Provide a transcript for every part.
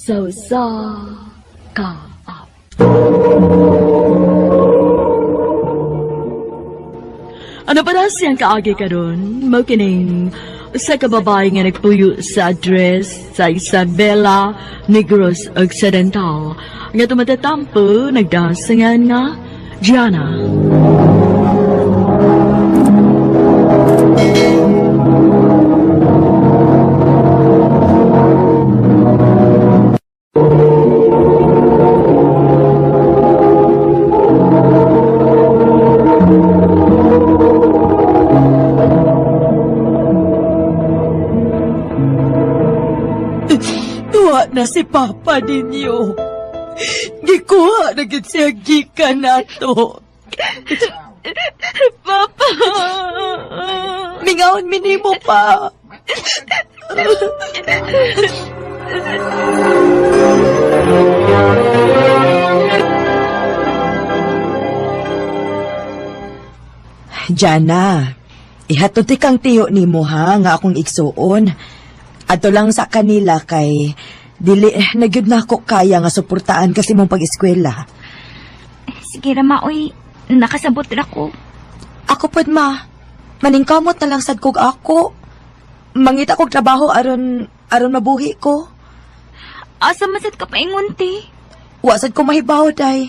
Sa usa ka app. Ano pa na siyang kaagi karon? Mao kining usa ka babae nga nagpuyo sa address sa Isabela, Negros Occidental, nga tumatatampo nagdasangan nga Gianna. Tuwa na si Papa ninyo. Gikuha na gid siya gikan nato. Papa! Mingawon minimo pa. Jana, ihatod ti kang tiyo nimo ha, nga akong igsuon. Adto lang sa kanila kay dili na gyud nako kaya nga suportaan kasi mong pag-eskwela. Sige ra ma, oy. Nakasabot ra ko. Ako pod ma, maningkamot na lang sad kog ako. Mangita kog trabaho aron aron mabuhi ko. Asa man sad ka paingon, te? Wa sad ko mahibaw day.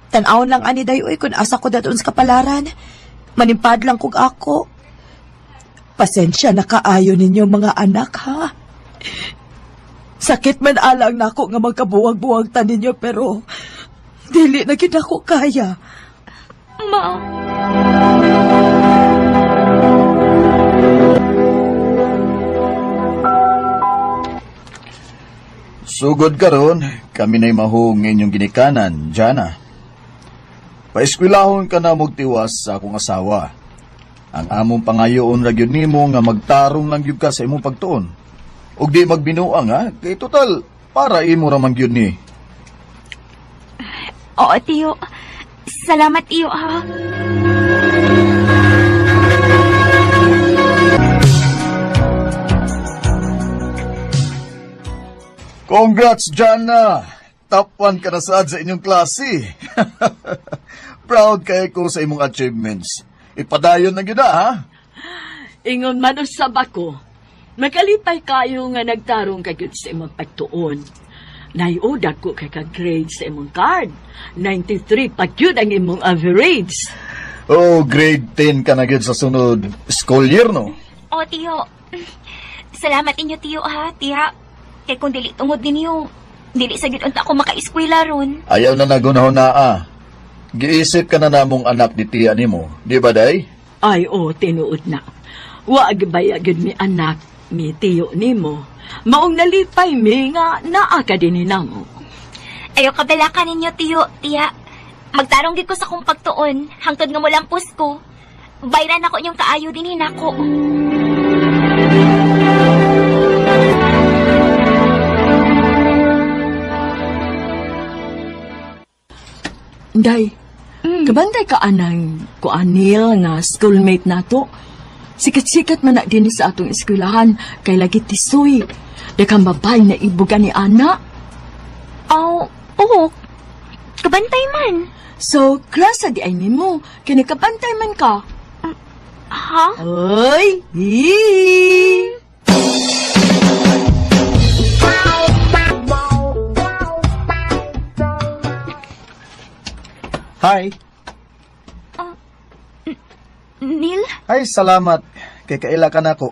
Tan-awon lang ani day oy kun asa ko dadon sa kapalaran. Manimpad lang kog ako. Pasensya na kaayo ninyo mga anak ha. Sakit man alang nako nga magkabuwag-buwag ta ninyo pero dili na gid ako kaya. Ma. Sugod karon, kami na'y mahong inyong ginikanan, Jana. Paeskwelahon ka na mogtiwas sa akong asawa. Ang among pangayoon ra gyud nimo nga magtarong lang gyud ka sa imong pagtuon. Ug di magbinuang ha, kay total para imo ra man gyud ni. Oo, tiyo. Salamat, tiyo, ha. Congrats, Jana! Top 1 ka na saad sa inyong klase. Proud kay ko sa imong achievements. Ipadayon na gyud ha. Ingon man usab ako, makalipay kayo nga nagtarong ka gyud sa imong pagtuon. Naiudak ko kay ka-grade sa imong card. 93 pa gyud ang imong average. Oh, grade 10 ka na gyud sa sunod school year, no? Oo, tiyo. Salamat inyo, tiyo, ha, tiya. Kay kung dili tungod ninyo, dili sa gyud unta ako maka-eskwela ron. Ayaw na nagunahon na ah. Giisip ka na namong anak ni tiya nimo, di ba day? Ay, oh, tinuod na. Wag baya gyud mi anak, mi tiyo nimo. Maong nalipay mi nga naa ka dinhi namo. Ayaw kabalakan ninyo, tiyo, tiya. Magtarong gid ko sa kong pagtuon, hangtod nga mulampos ko. Bayran ako inyong kaayo dinhi nako. Day, kabantay ka anang kuanil nga schoolmate nato. Sikat-sikat man na dinhi sa atong eskwelahan kay lagi tisoy. Daghang babae na ibugan ni ana. Aw, oo. Kabantay man. So, klasa di ay nimo. Kay nagkabantay man ka. Ha? Oy! Hee! Hi. Neil? Ay, salamat. Kay kaila ka nako.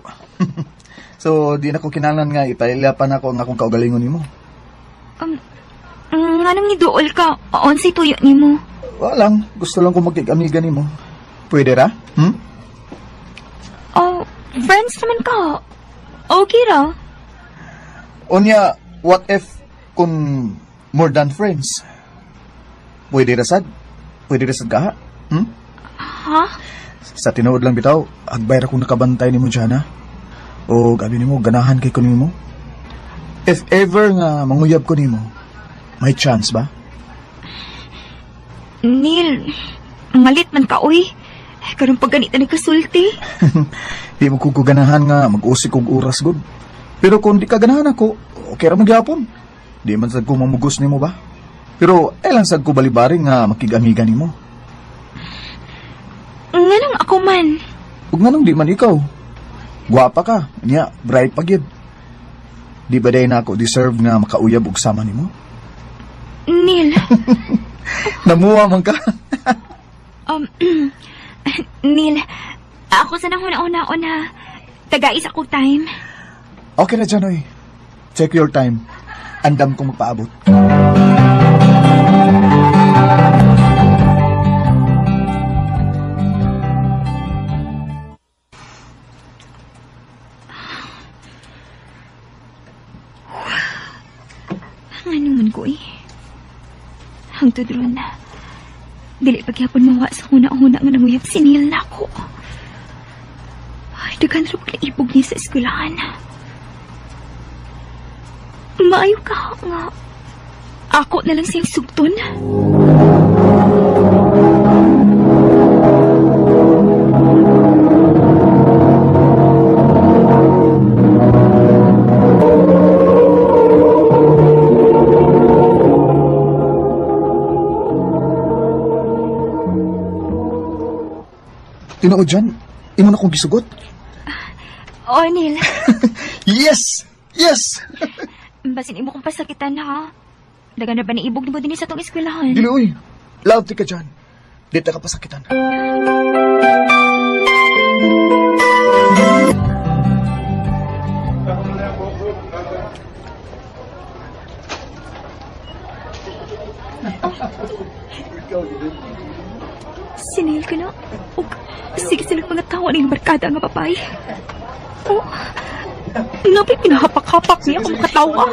So, di na ko kinahanglan nga ipaila pa nako ang akong kaugalingon nimo. Nganong niduol ka? Unsay tuyo nimo? Wala lang, gusto lang ko magkig-amiga nimo. Pwede ra? Hmm? Oh, friends naman ka. Okay ra. Unya, what if kung more than friends? Pwede ra sad? Pwede ra sad ka? Hmm? Ha? Sa tinuod lang bitaw, agbay ra kong nakabantay nimo dyan, ha? O gabi nimo, ganahan kay ko nimo. If ever nga manguyab ko nimo, may chance ba? Neil, malit man ka, uy. Karon pag ganito nagkasulti. Di mo ko ganahan nga mag-usik og oras gud. Pero kung di ka ganahan ako, Okay ra man gyapon. Di man sad ko mamugos nimo ba? Pero ay lang sad ko balibari nga makig-amiga nimo. Nganong ako man? Ug nganong di man ikaw? Gwapa ka, niya, bright pa gyud. Di ba day na ako deserve nga makauyab og sama nimo? Neil, Namuha man ka. um, Neil, ako sa nang una-una-una. Tagais ako time. Okay na dyan, oy. Check your time. Andam kong magpaabot. Ano man ko eh. Hangtod ron na. Dili pagyapon mawa sa una-una nga nanguyab si Neil na ako. Ay, daghan ra kog naibog niya sa eskwelahan. Maayo ka nga. Ako na lang siyang sugton. Tinuod dyan, imo na kong gisugot. Oh, Neil. Yes! Yes! Basin imo kong pasakitan ha. Dagan na ba naibog nimo dinhi sa tong eskwelahan? Dili, oy. Love ti ka dyan. Di ta ka pasakitan. Si Neil ka na. Ug, sige sila mga tawa ng barkada nga papay. Oh, ngapit pinahapak-hapak niya kung makatawa.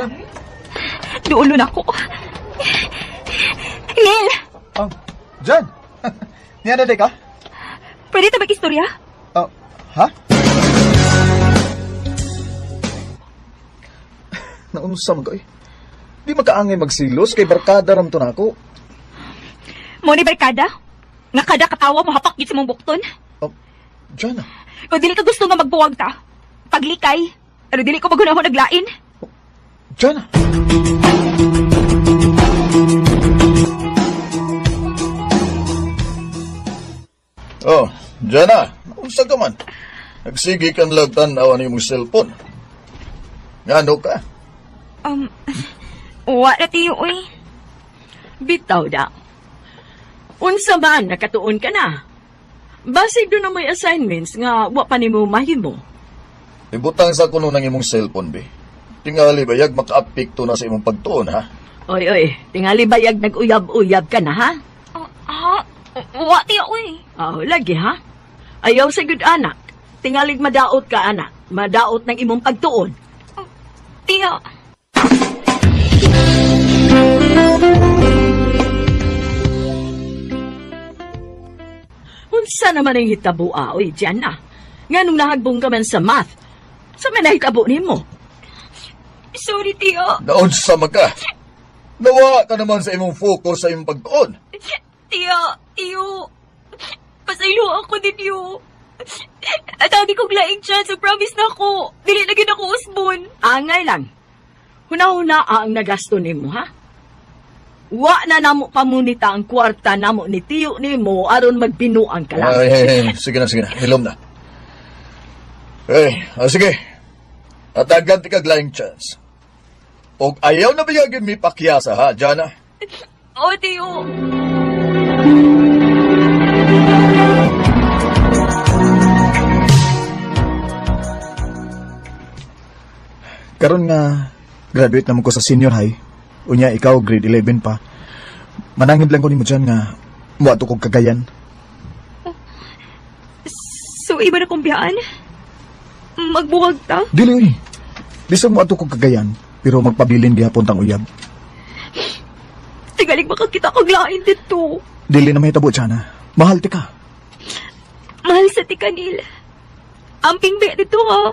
Dulo na ako. Neil! Oh, dyan! Niya na di ka? Pwede ta mag-istorya? Oh, ha? Naunsa man ka eh. Di makaangay magsilos kay barkada ram to nako. Mo ni barkada? Nga kada katawa mo hapak gid sa mong bukton? Oh, dyan ah. O dili ka gusto nga magbuwag ta? Paglikay? Pero dili ko magunahon naglain? Dyan ah. Oh, dyan ah. Naunsa ka man. Nagsige kang lagtan-awan imong cellphone. Ngano ka? Wa na tiyo, oy. Bitaw da. Unsa man nakatuon ka na. Basig doon na may assignments nga wa pa nimo mahimo. Ibutang sa kuno ng imong cellphone, be. Tingali bayag makaapekto na sa imong pagtuon, ha? Oy oy, tingali bayag nag-uyab-uyab ka na ha? Oh, ha? Wa tiyo, oy. Oh, lagi ha? Ayaw sa good anak. Tingalig madaot ka anak. Madaot ng imong pagtuon. Tiyo. Unsa naman ang hitabo ah, oy, diyan na. Nga nung nahagbong ka man sa math, sa man nahitabo nimo? Sorry, tiyo. Naunsa man ka. Nawa ka naman sa imong focus sa imong pagtuon. Tiyo, tiyo. Pasaylo ako ninyo. At agi kong laing chance, so promise na ako. Dili na gyud ako usbon. Angay lang. Huna-huna ang nagasto nimo, ha? Wa na namo pamunita ang kwarta namo ni tiyo nimo aron magbinuang ka lang. Ay, ay, ay, sige na, sige na. Hilom na. Ay, sige. Atagan ti kag laing chance. Og ayaw na biyagin mi pakyasa, ha, Jana? Oh, tiyo. Karon nga graduate naman ko sa senior high. Unya ikaw grade 11 pa. Manangin lang ko nimo dyan nga muadto kog Cagayan. So, iba na kong biyaan? Magbuwag ta? Dili oy. Bisag muadto kog Cagayan, pero magpabilin gihapon tang uyab. Tigalig makakita kog lain dito. Dili na mahitabo Jana. Mahal ti ka. Mahal sa ti kanil. Amping be dito ha.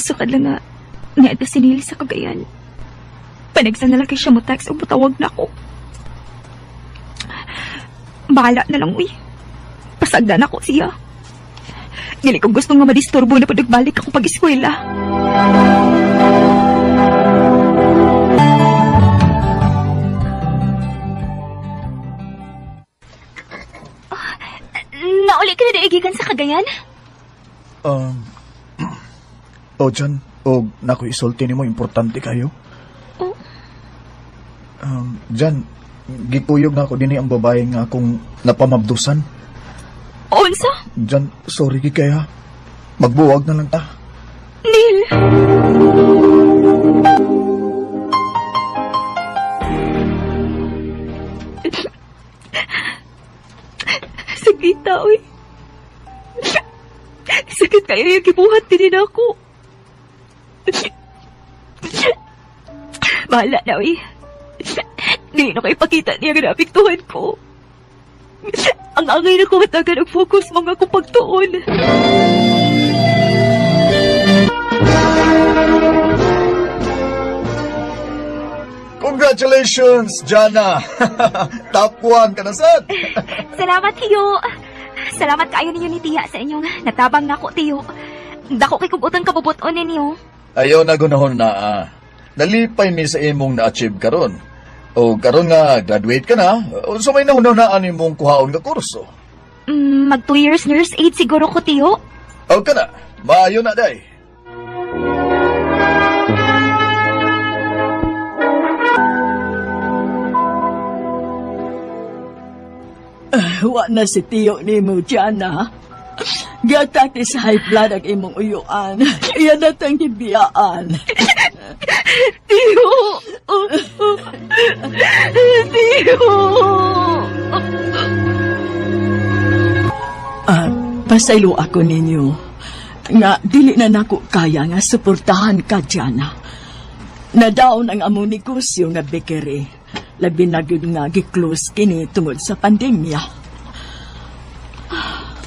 Sukad lang nga, niadto si Neil sa Cagayan. Panagsa na lang kay siya mo text o mutawag na ako. Bahala na lang, uy. Pasagdan ako siya. Dili ko gusto nga madisturbo na pag nagbalik ako pag-eskwela. Nauli ka na daigikan sa Cagayan? O Jan, o nako isulti nimo, importante kayo. Oh. Jan, gikuyog na ako dinhi ang babae nga akong napamabdusan. Unsa? Jan, sorry gid kaya. Magbuwag na lang ta. Neil! Sakita, uy. Sakit kayo yung gibuhat din ako. Bahala na, uy. Di na kayo pakita niya nga naapektuhan ko. Ang angay na ko matagan ang focus mga akong pagtuon. Congratulations, Jana! Top 1 ka na, sad! Salamat, Tiyo. Salamat kaayo ninyo ni Tiya sa inyong natabang nako, Tiyo. Dako kay kugutan kabubuton ninyo. Ayaw na gunahon na ah. Nalipay mi sa imong na-achieve karon. O karon nga graduate ka na, unsa may nahunahunaan imong kuhaon nga kurso? Mag 2 years nurse aid siguro ko, Tiyo. O ka na, maayo na day. Wa na si tiyo nimo, Jana. Giatake sa high blood ang imong uyuan. Iya na tang gibiyaan. Tiyo! Tiyo! Ah, pasaylo ako ninyo nga dili na nako kaya nga suportahan ka, Jana. Na-down ang among negosyo nga bakery. Labi na gyud nga gi-close kini tungod sa pandemya.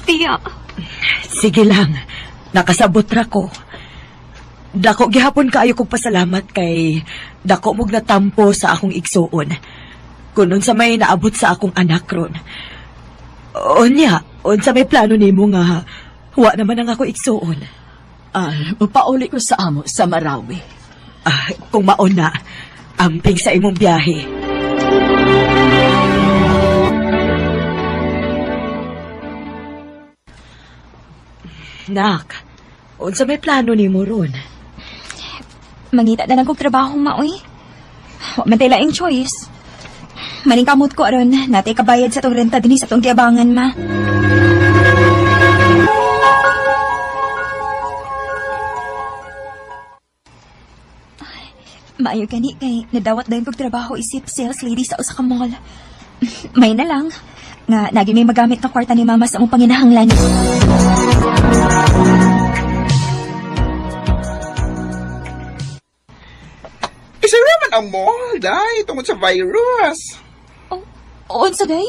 Tiya, Sige lang, nakasabot ra ko. Dako gihapon kaayo kong pasalamat kay dako mog natampo sa akong igsuon. Kung unsa may naabot sa akong anak ron. Unya, unsa may plano nimo nga wa naman ang ako igsuon. Ah, pauli ko sa amo sa Marawi. Ah, kung mauna, amping sa imong biyahe. Nak, unsa may plano nimo ron? Mangita na lang kog trabaho, maoy. Wa man tay laing choice. Maningkamot ko aron natay kabayad sa tong renta dinhi sa tong giabangan, ma. Ay, maayo gani kay nadawat dayon kog trabaho isip sales lady sa usa ka mall. May na lang nga nagi may magamit na kwarta ni mama sa among panginahanglan. Isa raman ang mall, day, tungod sa virus. Oh, unsa day?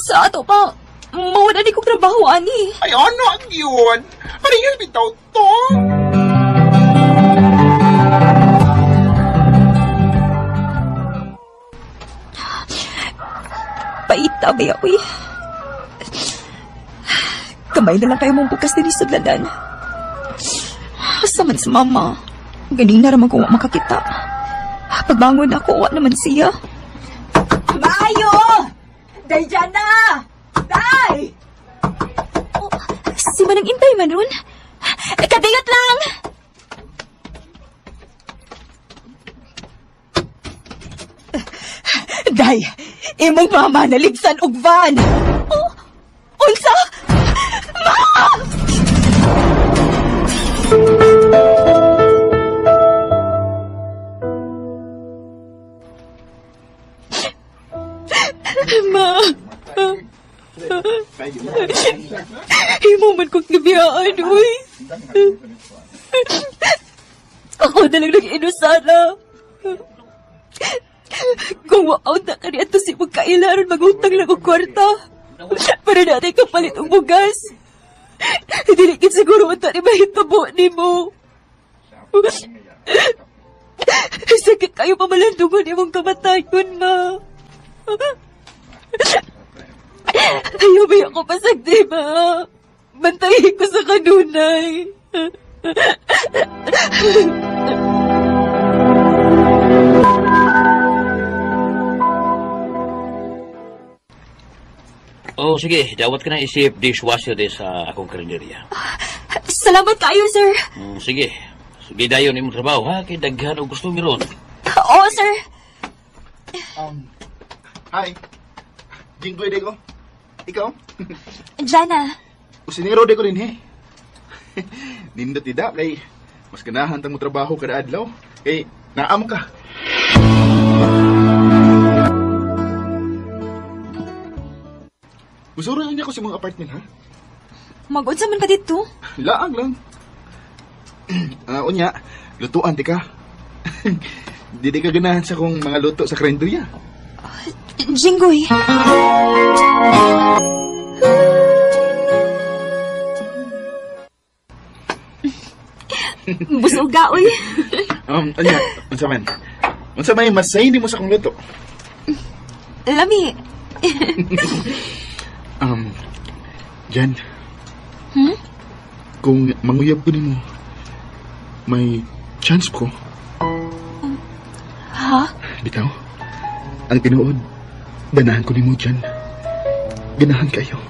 Sa ato pa, mawala ni kog trabaho ani. Ay, ano ang yun? Parehas bitaw to. Paita ba, uy? Kamay na lang kayo mong bukas din sudlanan. Asa man si mama? Ganina raman kung wa makakita. Pagbangon ako, wa naman siya. Maayo! Day na! Day! Oh, si Manang Intay man ron. Kadiyot lang! Day, imong mama naligsan og van. Oh, unsa? Ma! Ma! Imo man kong gibiyaan, uy. Ako na lang nag-inusara. Kung waaw na ka niya si magkailaron, magutang lang og kwarta. Para natin kapalit og bugas. Dili gid siguro unta ni mahitabo nimo. Sakit kayo pamalandungan imong kamatayon, ma. Ayaw ba ako pasagdi, ma? Bantayin ko sa kanunay. Oh, sige, dawat ka na isip dishwasher di sa akong karinderya. Salamat kayo, sir. Sige. Sige dayon imong trabaho ha, kay daghan og gusto meron. Oo, sir. Hi. Jinggoy de ko. Ikaw? Jana, Usinero de ko din he. Nindot ida kay mas ganahan tang mo trabaho kada adlaw. Kay naamo ka. Musuro lang niya ko sa mga apartment ha. mag-unsa man ka dito? Laang lang. Unya, lutuan di ka. Di di ka ganahan sa kong mga luto sa karinderya. Jinggoy. Busuga, oy. Unya, unsa man? Unsa may masay mo sa kong luto? Lami. Jan. Kung manguyab ko nimo, may chance ko. Ha? Bitaw. Ang tinuod, ganahan ko nimo Jan. Ganahan kayo.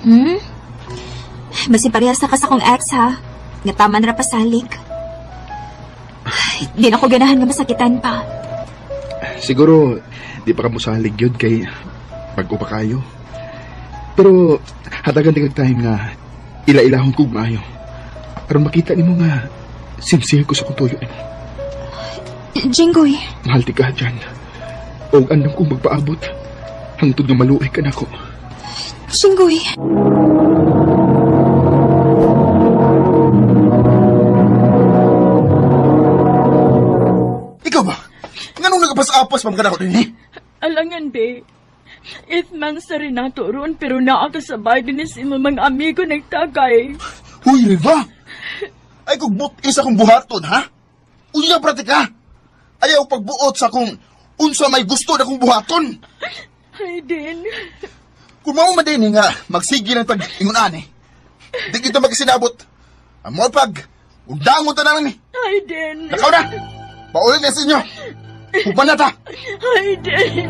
Hmm? Basi parehas na ka sa kong ex, ha? Nga taman ra pasalik. Ay, di na ko ganahan nga masakitan pa. Siguro, di pa ka mosalig yun kay pag-o pa kayo. Pero, hatagan di kag time nga ila-ilahon kog maayo. Aron makita nimo nga sincere ko sa kong tuyo nimo. Jinggoy, Mahal ti ka, Jan. Og andam kong magpaabot. Hangtod nga maluoy ka nako. Jinggoy. Ikaw ba? Nganong nagapas-apas pa man ka nako dinhi? Alangan, be. If man sa Renato ron, pero naa ka sa bahay din sa imong mga amigo nagtagay. Huy, Riva! Ay kung but-is akong buhaton, ha? Unya pratika! Ayaw pagbuot sa kung unsa may gusto na kong buhaton. Ay, din. Kung mao man din nga magsige ng pag-ingunan eh. Di kita magkasinabot. Ang mga pag, undangon ta naman eh. Ay, din. Nakaw na! Paulit na sa inyo! Upan na ta! Ay, din.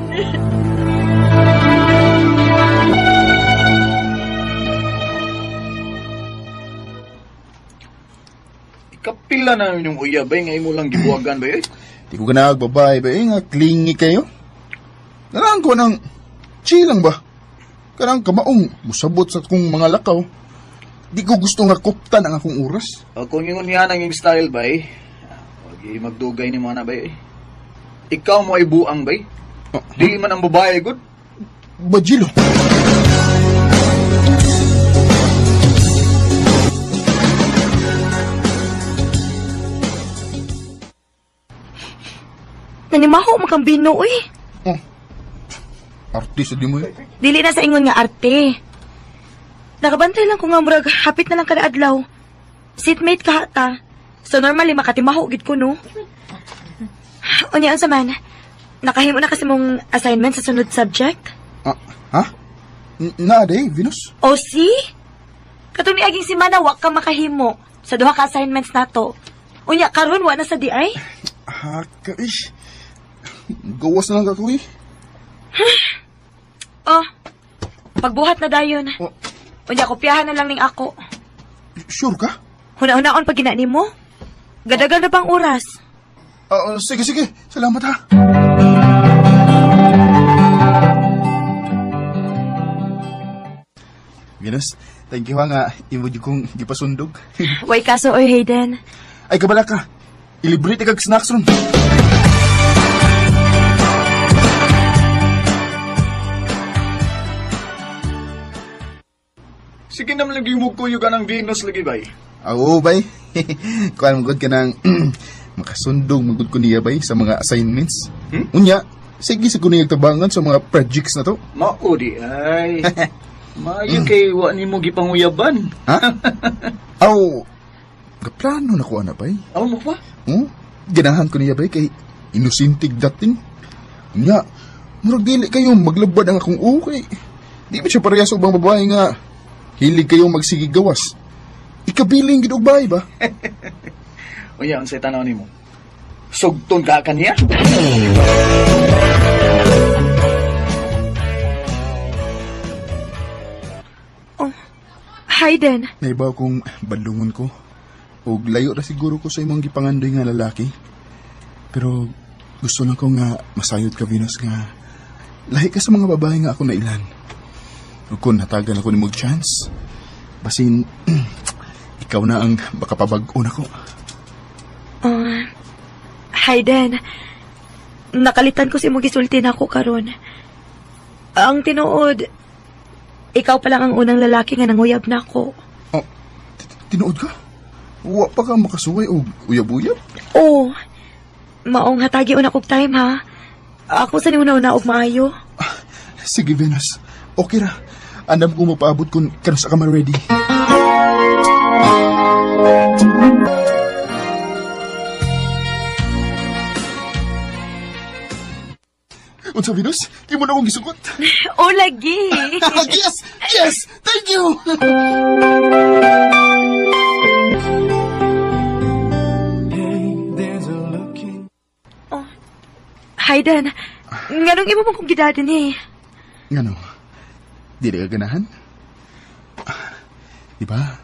Kapila na yung uyab bay nga imo lang gibuwagan bay. Di ko ganag babae ba eh, nga clingy kayo. Nalaan ko ng chill lang ba? Kanang kamaong musabot sa kong mga lakaw. Di ko gusto nga kuptan ang akong oras. O, kung ingon niya nang iyong style bay, wag magdugay ni mo na bay. Ikaw mo ay buang bay. Oh. Dili man ang babae gud. Bajilo. Nanimaho mo kang bino, uy. Oh. Artista di mo eh. Dili na sa ingon nga arte. Nakabantay lang ko nga murag hapit na lang kada adlaw. Seatmate ka hata. So normally makatimaho gid ko no. Unya unsa man? Nakahimo na kasi mong assignment sa sunod subject? Ah, ha? Na, day, Venus? O see? Katong niaging semana wa ka makahimo sa duha ka assignments nato. Unya karon wa na sa di ay? Ah, ka, ish. Gawas na lang ako eh. Oh. Pagbuhat na dayon. Oh. Unya kopyahan na lang ning ako. Sure ka? Huna-hunaon pag gina nimo. Gadagan na pang oras. Ah, sige, sige. Salamat ha. Venus, thank you ha nga. Imo jud kong gipasundog. Way kaso oy Hayden. Ay, kabala ka. Ilibre kag snacks ron. Sige naman lagi mo kuyog ang Venus lagi bay. Oo, bay. Kuan magud ka ng makasundog magud ko niya bay sa mga assignments. Unya, sige sa ko niya tabangan sa mga projects na to. Mao di ay. Maayo kay wa nimo gipanguyaban. Ha? Aw, gaplano na ko ana bay. Aw mo pa? Hmm? Ganahan ko niya bay kay inusintig dating. Nya, murag dili kayo maglabad ang akong ukay. Di ba siya pareha sa ubang babae nga hilig kayo magsigig gawas. Ikabiling gid og bahay ba? Unya, unsay tanaw nimo? Sugton ka kaniya? Hayden, Naibaw kong bandungon ko. Og layo ra siguro ko sa imong gipangandoy nga lalaki. Pero gusto lang ko nga masayod ka, Venus, nga lahi ka sa mga babae nga ako nailan. Ug kung hatagan ako nimo og chance, basin ikaw na ang makapabag-o nako. Hayden, nakalitan ko si imong gisulti nako karon. Ang tinuod, ikaw pa lang ang unang lalaki nga nanguyab nako. Oh, tinuod ka? Wa pa ka makasuway og uyab-uyab? Oo. Maong hatagi una kog time ha. Ako sa una-una og maayo. Sige, Venus. Okay ra. Andam ko mapaabot kung kanus ka ma-ready. Unsa, Venus? Imo na akong gisugot. O lagi. Yes! Yes! Thank you! Hayden, nganong imo man kong gidadin eh. Ngano? Dili ka ganahan? Di ba?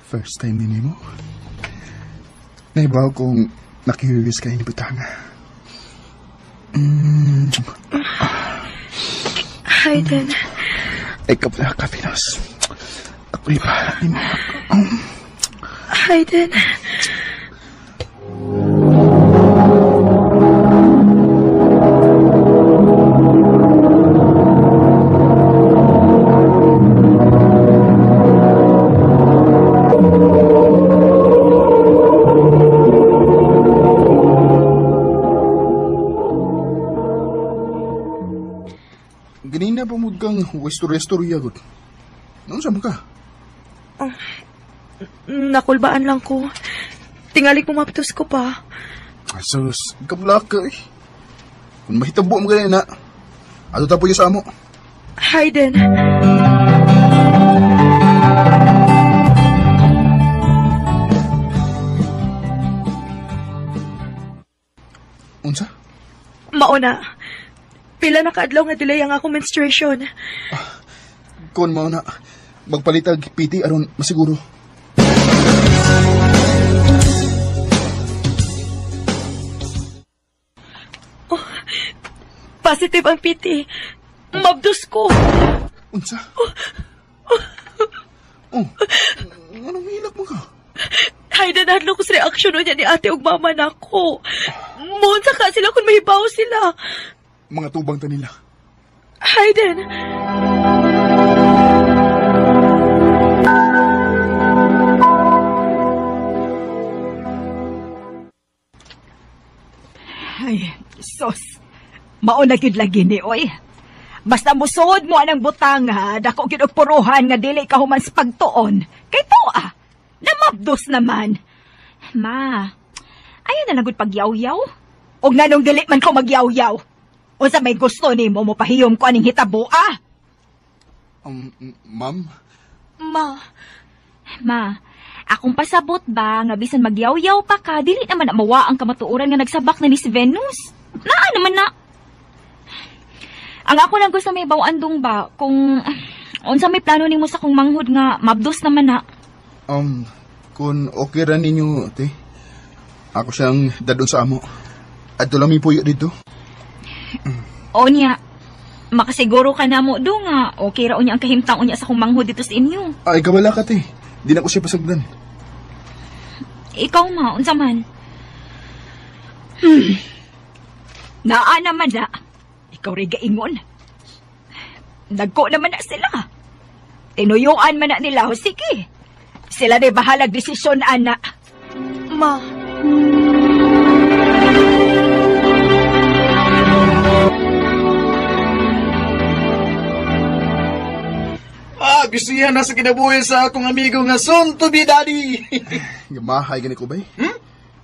First time din mo? Naibaw kong na-curious ka ini butanga. Hayden. Ikaw pala ka, Venus. Ako'y bahala ni mo. Hayden. Ganina pa mo kang westor-westor yagod. Noon sa mo ka? Nakulbaan lang ko. Tingali pumaptos ko pa. Asus, kabla ka eh. Kung mahitabo mo ganina, ato tapo yung sa amo. Hayden. Unsa? Mauna. Pila na kaadlaw nga delay ang akong menstruation. Kon mauna, magpalitag PT aron masiguro. Positive ang PT. Mabdos ko. Unsa? Oh, anong hilak mo ka? Hayden, hadlo ko sa reaksyon niya ni ate ug mama nako. Muunsa ka sila kung mahibaw sila. Mga tubang ta nila. Hayden. Ay, sos. Mauna gyud lagi ni oy. Basta musuod mo anang butang ha, dako gyud og puruhan nga dili ka human sa pagtuon. Kay tuwa, namabdos naman. Ma, ayaw na lang gud pagyaw-yaw. Og nganong dili man ko magyaw-yaw. Unsa may gusto nimo mo pahiyom ko aning hitabo ah? Ma'am? Ma. Ma, akong pasabot ba nga bisan magyaw-yaw pa ka, dili naman na mawa ang kamatuoran nga nagsabak na ni si Venus. Naa naman na. Ang ako lang gusto may bawandong ba kung unsa may plano nimo sa kong manghod nga mabdos naman na. Kung okay ra ninyo, te. Ako siyang dadon sa amo. Adto lang mi puyo dito. O niya, makasiguro ka na mo do nga okay ra unya ang kahimtang unya sa kong manghod dito sa inyo. Ay, kawala ka, te. Di na ko siya pasagdan. Ikaw ma, unsa man? Naa naman na. Ikaw rin gaingon. Nagko naman na sila. Tinuyuan man na nila. O sige. Sila na bahalag desisyon, ana. Ma. Ah, bisihan na sa kinabuhi sa akong amigo nga soon to be daddy. Gamahay gani ko, bay.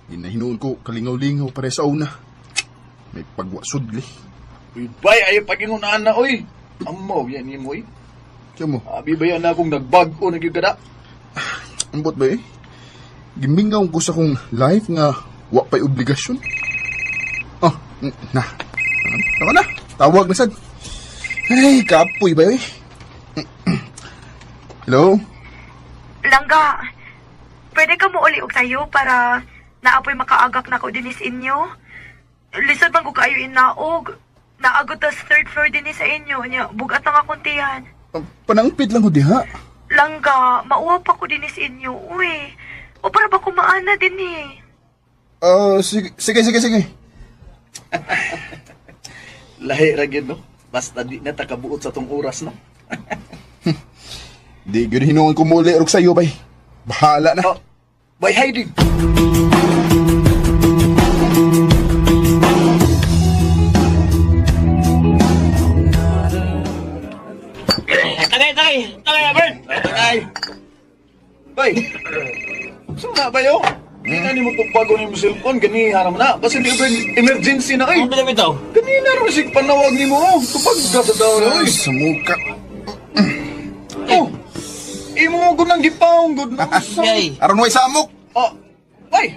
Ginahinuon ko kalingaw-lingaw pare sa una. May pagwasudli. Uy, bay, ayaw pagingunaan na, oy. Amaw, yan ni mo, oy. Kaya mo, Abi ba yan na akong nagbago na gyud kada? ambot ba eh? Gimingaw ko sa kong life nga wa pa'y obligasyon. Oh, na. Ako na. Tawag na sad. Ay, kapoy ba eh? Hello? Langga, pwede ka mo uli og sayo para naapoy makaagak na ko dinis inyo? Lisod man ko kayo inaog. Naagot tas third floor din sa inyo. Nya, bugat na nga kuntihan. Panangpit lang ko diha. Langga, mauwa pa ko dinis inyo. Uy, o para ba kumaana din eh. Sige, sige, sige, sige. Lahi ra gyud, no? Basta di na takabuot sa tong oras, no? Di gyud hinuon ko muli og sayo bay. Bahala na. Oh, bay Heidi. Tagay, tagay! Tagay, Albert! Tagay. Bay. So na ba yo? Di na nimo tugbago ni mo cellphone gani haram na. Basta di ba emergency na ay. Ang bitaw bitaw. Ganina ra sig panawag nimo oh. Tupag ka sa daw na oy. Sa muka. Oh. Imo ko nang gipaong gud na. Yay! Aron way samok. Oh. Bay.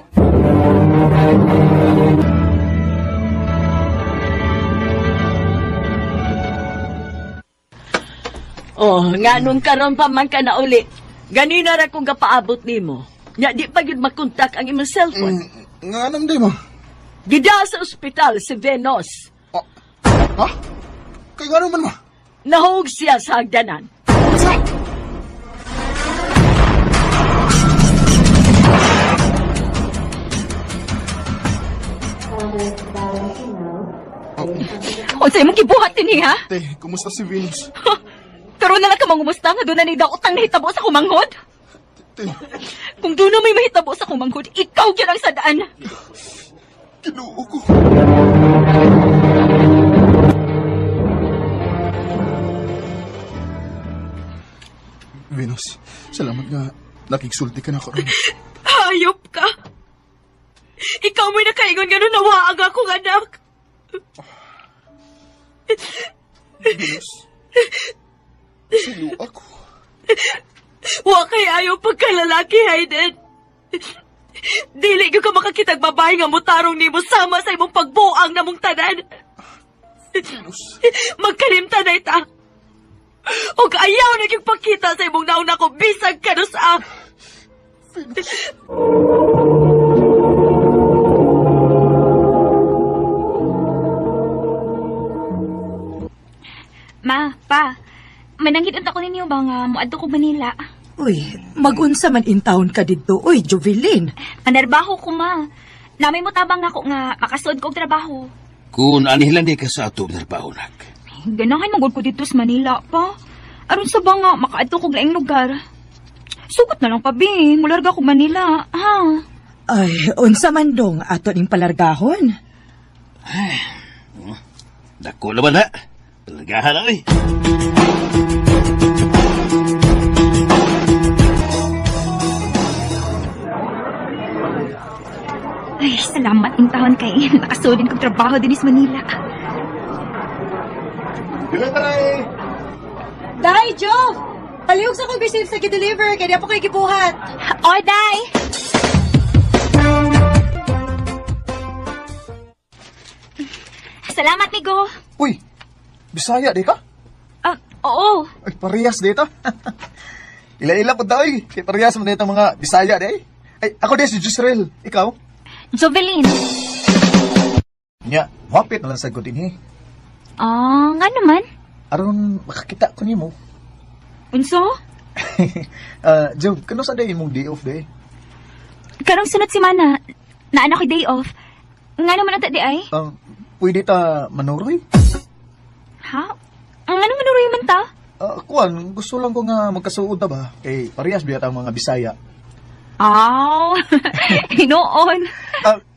Oh, nga nung karon pa man ka na uli. Ganina ra kong gapaabot nimo. Nya di pa gyud makontak ang imong cellphone. Nga anong di mo? Gida sa ospital si Venus. Oh. Ha? Kay ngano man ma? Nahug siya sa hagdanan. Sa? Unsay mong gibuhat dinhi ha? Te, kumusta si Venus? Karon na lang ka mangumusta nga doon na ni daw utang nahitabo sa kumanghod. Te, Kung doon na may mahitabo sa kumanghod, ikaw gyud ang sadaan. Ginoo ko. Venus, salamat nga nakigsulti ka na ako ron. Hayop ka! Ikaw mo'y nakaingon nga nun nawaag akong anak. Venus, sino ako? Wa kay ayaw pagkalalaki, Hayden. Dili gyud ka makakitag babae nga mutarong nimo sama sa imong pagbuang namong tanan. Venus, Magkalimtan na ita. Og ayaw na gyud pakita sa imong nauna ko bisag kanusa. Venus. Ma, pa, mananghid unta ko ninyo ba nga moadto ko Manila. Uy, magunsa man in town ka didto. Uy, Jovelyn. Manarbaho ko ma. Namay mo tabang nako nga makasuod ko og trabaho. Kung anihilan di ka sa atong trabaho, nak. Ganahan man gud ko dito sa Manila pa. Aron sa ba nga makaadto kog laing lugar. Sugot na lang pa bi, mularga kog Manila. Ha. Ay, unsa man dong ato ning palargahon. Dako naman ha. Palagahan na eh. Ay, salamat in taon kay nakasuod din kog trabaho dinhi sa Manila. Dili taray. Day, Joe! Palihog sa kong receive sa gi-deliver, kaya di pa ko'y gibuhat. Oy, day. Salamat, Migo. Uy. Bisaya di ka? Ah, oo. Ay, parehas dito. Ila-ila po daw eh. Kay parehas man dito mga Bisaya di ay. Ay, ako di si Jisrael. Ikaw? Jovelyn. Nya, wapit na lang sa ko din eh. Ah, nga naman. Aron makakita ko nimo. Unso? Job, kano sa day imong day off day? Karong sunod semana, naan ako day off. Nga naman ang di ay? Pwede ta manuroy? Ha? Ang ano manuroy man ta? Kuan, gusto lang ko nga magkasuod ta ba? Kay parehas biya ta ang mga Bisaya. Aw, hinuon.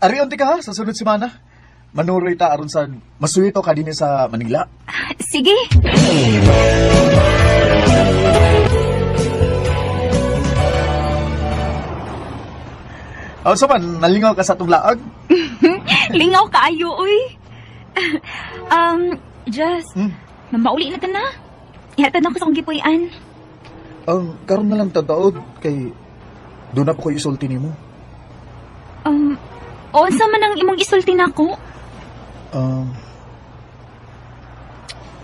Arion ti ka ha, sa sunod semana. Manuroy ta aron sa masuwito ka dinhi sa Manila. Sige. Sa man, nalingaw ka sa atong laag? Lingaw kaayo, uy. Jess, mamauli na ta na. Ihatad na ko sa akong gipuy-an. Karon na lang tadaod kay doon na po ko isulti nimo. Unsa man ang imong isulti nako?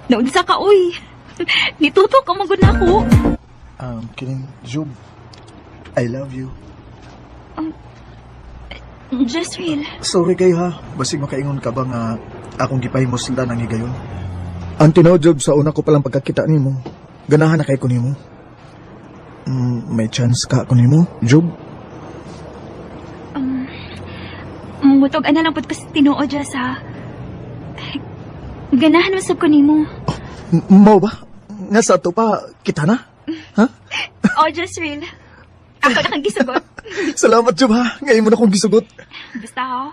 Naunsa ka, uy. Nituto ka magud nako. Kining Jub, I love you. Jezreel. Sorry kayo ha. Basig makaingon ka ba nga akong gipahimuslan ang higayon? Ang tinuod, Job, sa una ko palang pagkakita nimo, ganahan na kay ko nimo. May chance ka ako nimo, Job? Mutog ana lang pud ko sa tinuod, Jess, ha. Ganahan mo sab ko nimo. Oh, mao ba? Nga sa ato pa, kita na? Ha? Oh, Jezreel. Ako na kang gisugot. Salamat, Job, ha. Ngayon mo na akong gisugot. Basta, ha.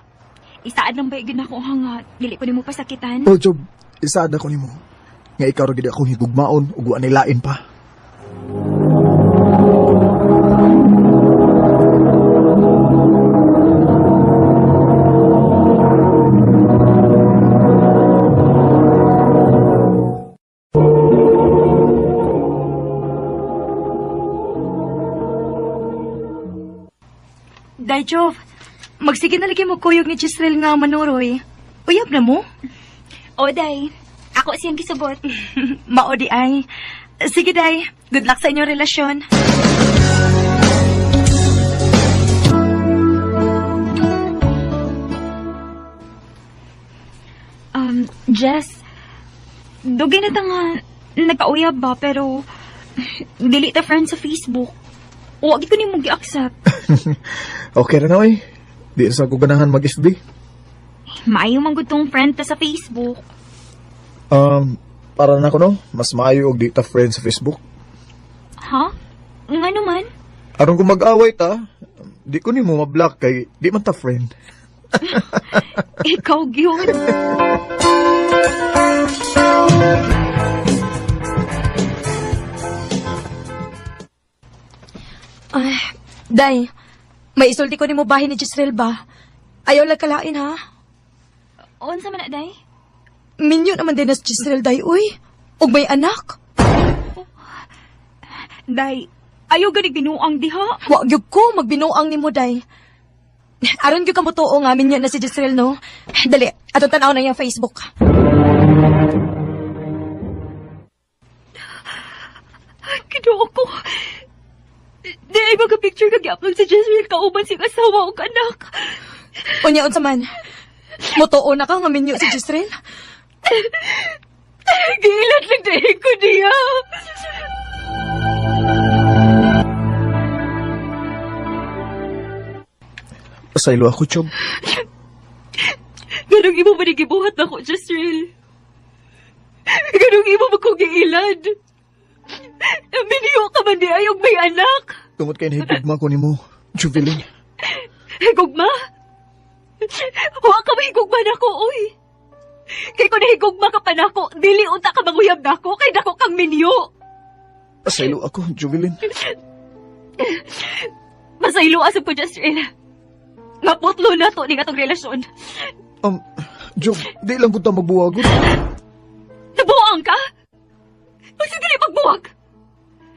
Isaad lang ba yung ako, ha, nga. Dili ko nimo pasakitan. Oh, Job, isaad ako nimo. Nga ikaw ra gid akong higugmaon ug wa nilain pa. Day, Jov, magsige na lagi mo kuyog ni Jezreel nga manuroy. Uyab na mo? O, Day. Ako siyang gisugot. Mao di ay. Sige, Day. Good luck sa inyong relasyon. Jess, dugay na ta nga nagkauyab ba, pero dili ta friend sa Facebook. Wa gid ko nimo gi-accept. Okay ra na, oy. Di sa ko ganahan mag-FB. Maayo man gud tong friend ta sa Facebook. Para na ko, no? Mas maayo og di ta friend sa Facebook. Ha? Nga naman? Aron kung mag-away ta, di ko nimo ma-block kay di man ta friend. Ikaw gyud. Ay, Day, may isulti ko nimo bahin ni Jezreel ba? Ayaw lang kalain, ha? Unsa man na, Day? Minyo naman din na si Jezreel, Day, uy. Ug may anak. Day, ayaw ganig binuang diha. Wa gyud ko magbinuang nimo, Day. Aron gyud ka motuo nga minyo na si Jezreel, no? Dali, atong tan-aw na iyang Facebook. Ay, Ginoo ko. Di ay mga picture kag i-upload si Jezreel kauban siyang asawa ug anak. Unya unsa man? Motuo na ka nga minyo si Jezreel? Giilat lang dahil ko niya. Pasaylo ako, Chob. Ganong imo man gibuhat nako, Jezreel. Ganong imo man kong giilad. Miniyo ka man di ay og may anak. Tungod kay nahigugma ko nimo, Juveline. Higugma? Wa ka mahigugma nako, uy. Kay kung nahigugma ka pa nako, dili unta ka manguyab nako, kay dako kang minyo. Pasaylo ako, Juveline. Masaylo asab ko, Jezreel. Maputlo na to ni atong relasyon. Jov, di lang ko ta magbuwagon. Nabuang ka? Pag dili magbuwag.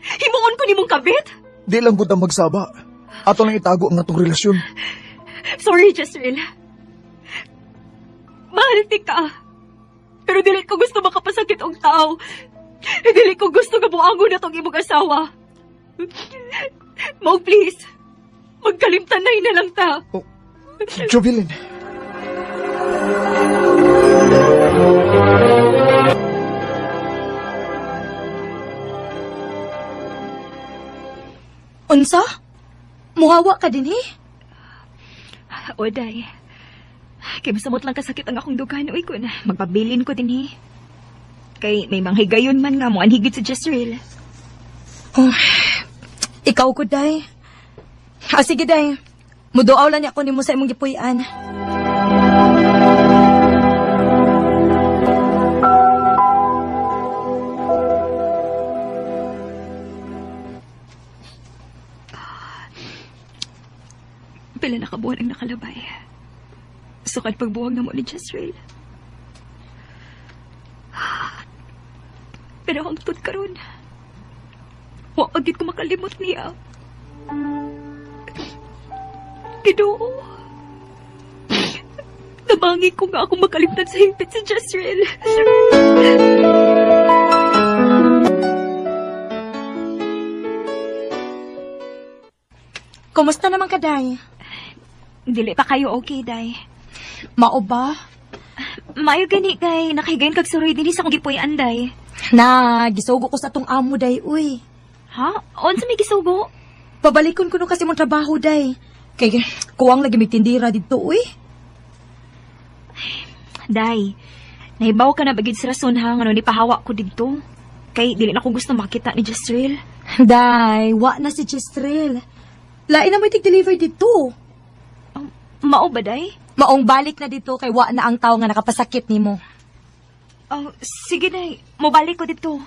Himuon ko nimong kabit? Di lang ko ta magsaba. Ato lang itago ang atong relasyon. Sorry, Jezreel. Mahal ti ka. Pero dili ko gusto makapasakit og tao. Dili ko gusto nga buangon na tong imong asawa. Mo, please. Magkalimtanay na lang ta. Oh, Jovelyn. Unsa? Muhawa ka din, eh? Oday. Kay masamot lang kasakit ang akong dugan, uy ko na. Magpabilin ko din, eh. Kay may mga higayon man nga mo anhigit sa Jezreel. Oh, ikaw ko, day. Ah, sige, day. Muduaw lang niya ako nimo sa imong gipuy-an. Pila na ka buwan ang nakalabay. Sukad pagbuwag namo ni Jezreel. Pero hangtod karon, wa agad ko makalimot niya. Ginoo, tabangi ko nga akong makalimtan sa hingpit si Jezreel. Kumusta naman ka, Day? Dili pa kayo okay, Day. Mao ba? Maayo gani kay nakahigayon kag suroy dinhi sa akong gipuy-an, Day. Na, gisugo ko sa tong amo, Day, uy. Ha? Unsa may gisugo? Pabalikon ko no kasi mong trabaho, Day. Kay kuwang lagi may tindira didto, uy. Day, nahibaw ka na bagid sa rason ha ngano ni pahawa ko didto. Kay dili na ko gusto makita ni Jezreel. Day, wa na si Jezreel. Lain na mo'y tig-deliver dito. Mao ba, Day? Maong balik na dito kay wa na ang tao nga nakapasakit nimo. Oh, sige, Day. Mobalik ko dito.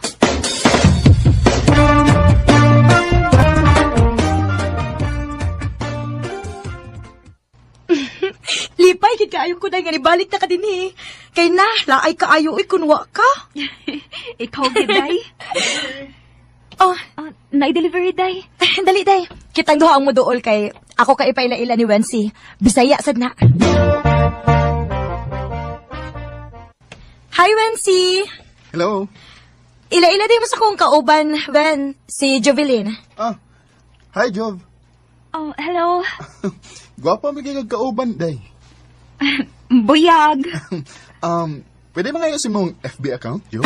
Lipay gid kaayo ko, Day, nga nibalik na ka dinhi. Kay na, laay kaayo uy kun wa ka. Ikaw gid, Day. Oh, Na-delivery, Day. Dali, Day. Kitang duha ang muduol kay ako ka ipaila-ila ni Wency. Bisaya sad na. Hi, Wency. Hello. Ila-ila din mo sa kong kauban, Wen, si Jovelyn. Ah, hi, Jov. Oh, hello. Gwapa mo kay kauban, Day. Buyag. Pwede ba ngayon sa mong FB account, Jov?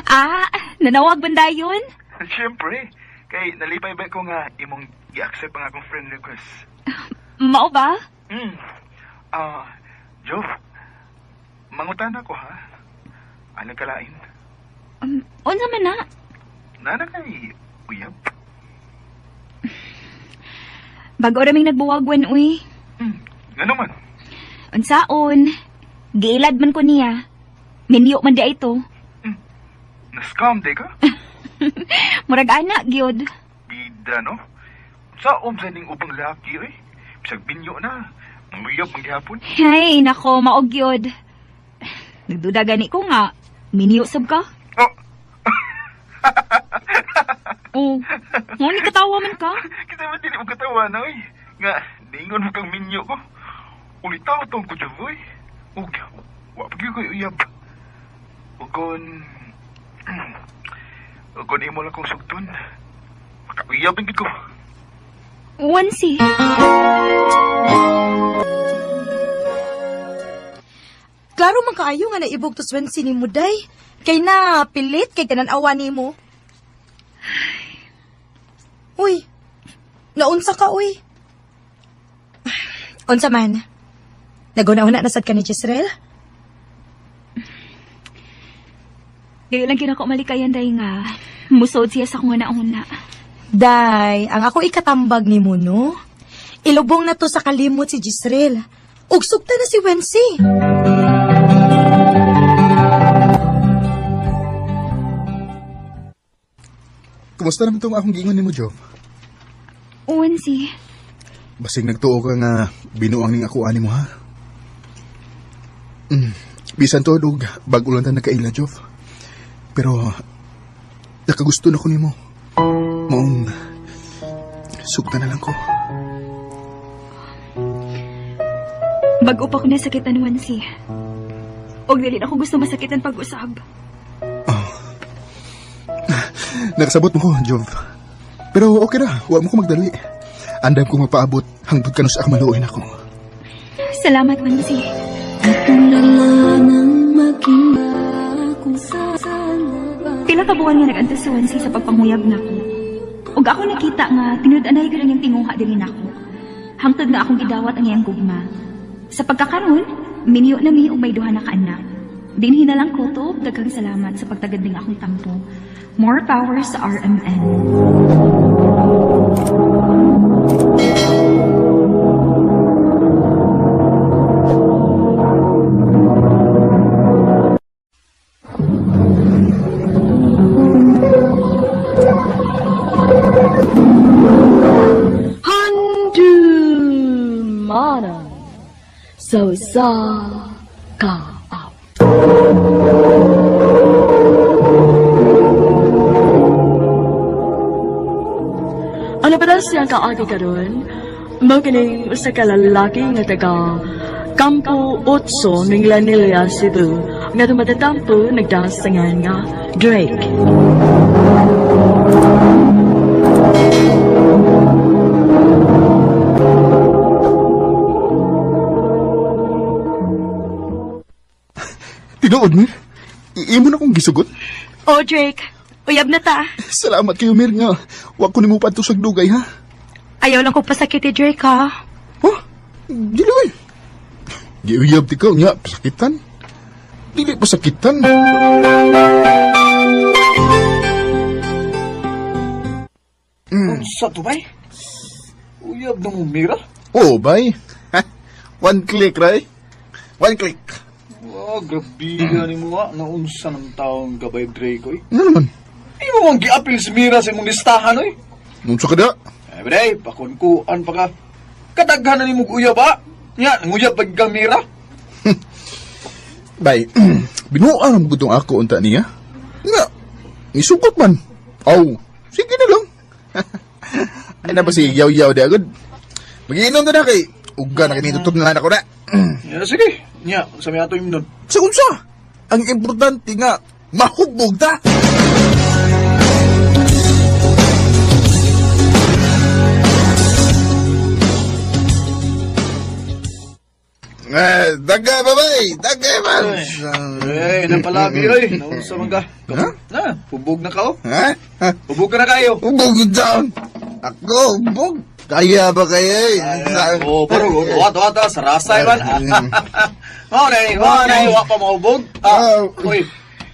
Ah, nanawag ba yun? Siyempre. Kay nalipay ba ko nga imong i-accept ang akong friend request. Mao ba? Ah, Jov, mangutan ako ha. Anong kalain? Unsa man na? Nana kay uyab? Bago raming nagbuwagwan, uy. Ngano man? Unsaon? Giilad man ko niya. Minyo man di ito. Na-scam di ka? Murag ana, gyud. Bida, no? Sa sa ning ubang laki, eh. Bisag binyo na. Manguyab man gihapon. Ay, nako, maog gyud. Nagduda gani ko nga. Minyo sab ka? Oh! Oh, ngunit katawa man ka. Kita ba dili mo katawa na, oy? Nga, ningon mo kang minyo ko. Ulitaw tong ko, Jov, oy. Ug, wa pa gyud ko'y uyab. Ug kung imo lang kong sugton, makauyab ang gid ko. Wansi. Klaro man kaayo nga naibog to Swensi ni Muday. Kay na pilit kay tanan-awa nimo. Uy, naunsa ka, uy. Unsa man? Naguna-una na sad ka ni Jezreel? Dili lang kinako malikayan, Day, nga musod siya sa akong una-una. Day, ang ako ikatambag ni mo, no? Ilubong na to sa kalimot si Jezreel. Ug sugta na si Wency. Kumusta naman itong akong giingon nimo, Jov? Wency. Basig nagtuo ka nga binuang ning ako ani mo, ha? Bisan to, og bago lang ta nagkaila, Jov. Pero, nakagusto na ko nimo. Maong, sugta na lang ko. Bago pa ko nasakitan, Wency. Og dili na ko gusto masakitan pag-usab. Oh. Nakasabot mo ko, Jov. Pero okay ra, huwag mo ko magdali. Andam ko mapaabot hangtod kanus ako maluoy nako. Salamat, Wency. Pila ka buwan nga nag-antos si Wency sa pagpanguyab nako. Ug ako nakita nga tinud-anay ko lang yung tinguha diri nako. Hangtod nga akong gidawat ang iyang gugma. Sa pagkakaron, minyo na mi og may duha na ka anak. Dinhi na lang ko to, daghang salamat sa pagtagad ning akong tampo. More power sa RMN. sa Kaap. Ano pa siyang kaagi karon? Mao kining usa ka lalaki nga taga Kampo 8 Minglanilla, Cebu, nga dumatatampo nagdasangan nga Drake. Tinuod, Mir. Imo na kong gisugot. Oh, Drake. Uyab na ta. Salamat kayo, Mir, nga. Wa ko nimo padto sa dugay, ha? Ayaw lang kong pasakit ni Drake, ha? Huh? Dili, oy. Giuyab ti ka, nga, pasakitan. Dili pasakitan. Sa to, bay? Uyab na mo, Mira? Oh, bay. One click, right? One click. Oh, grabe ka ni mo, ah. Naunsa ng taong ka, bay, Drake, oy. Ano naman? Imo mong giapil si Mira sa imong listahan, oy. Nung sa kada? Ay, bre, pakunkuan pa ka. Kadaghan na ni mong uyab, ah. Nya, nguyab pag kang Mira. Bay, binuang ang gudong ako unta niya. Nga, isukot man. Aw, sige na lang. Ay na ba si yaw-yaw di agad? Magiinom na na kay. Uga na kinitutog na lang ako na. Ya, sige. Nya, sa may ato imnon. Sa unsa? Ang importante nga, mahubog ta. Eh, dagay babay, dagay man. Eh, napalabi, oy. Naunsa man ka. Ha? Na, hubog na ka, oh. Ha? Ha? Hubog ka na kayo. Hubog yun down. Ako, hubog. Kaya ba kayo eh? Oh, pero tuwa tuwa ta sa rasay man. Mao na, mao na, wa pa mahubog. Ah, uy.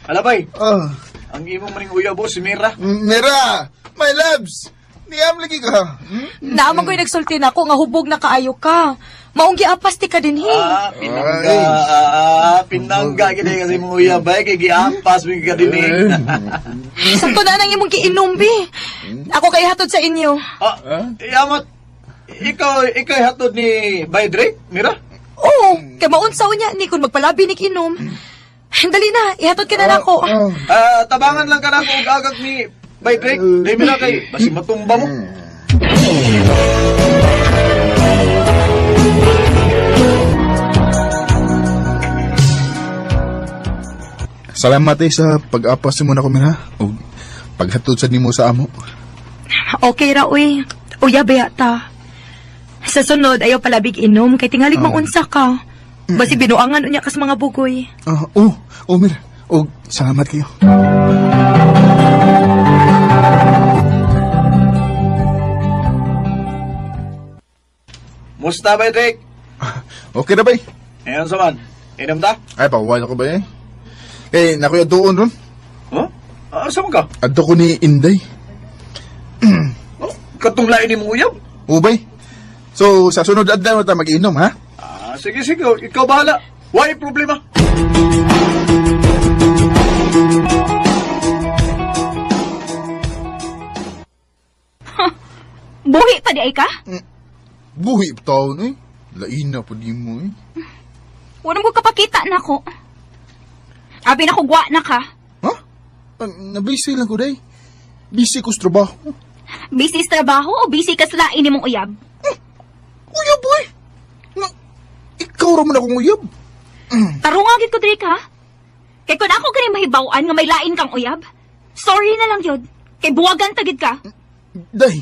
Alabay, Ah, ang imong maning uyab oh, si Mira. Mira, my loves. Niyam lagi ka. Hmm? Naamang ko'y nagsulti na ako nga hubog na kaayo ka. Maong giapas ti ka din, he. Ah, pinangga, pinangga gid kasi imong uyab bay kay giampas mi ka dinhi. Sakto na nang imong giinom, bi. Ako kay hatod sa inyo. Ah, yamat. Ikaw hatod ni Bay Drake, Mira? Oo, kay maunsaw niya ni kung magpalabi ni inom. Dali na, ihatod ka na nako. Ah, tabangan lang ka na og agag ni Bay Drake. Di Mira kay basi matumba mo. Salamat eh sa pag-apas mo na ko, Mira. O paghatod sa nimo sa amo. Okay ra, uy. Uya, ta. Sa sunod, ayaw palabig inom kay tingalig maunsa ka. Basi binuangan unya kas mga bugoy. Ah, oh, oh, Mira. O, salamat kayo. Musta Bay Drake? Okay na ba eh? Ayon sa man. Inom ta? Ay, pawal ako ba eh? Eh, nakuya doon ron. Huh? Ah, sa man ka? Adto ko ni Inday. Oh, katong lain ni mong uyab. Ubay. So, sa sunod adlaw na ta mag-inom, ha? Ah, sige, sige. Ikaw bahala. Why problema? Buhi pa di ay ka? Buhi pa taon eh. Lain na po di mo eh. Wala mo kapakita na ako. Abi na ko, gwa na ka. Ha? Nabisi lang ko day. Busy ko sa trabaho. Busy sa trabaho o busy ka sa lain nimong uyab? Uyab, boy! Na, ikaw raman akong uyab. Tarunga gid ko Drake ha. Kay kun ako gani mahibaw-an nga may lain kang uyab. Sorry na lang yun. Kay buwagan tagid ka. Day.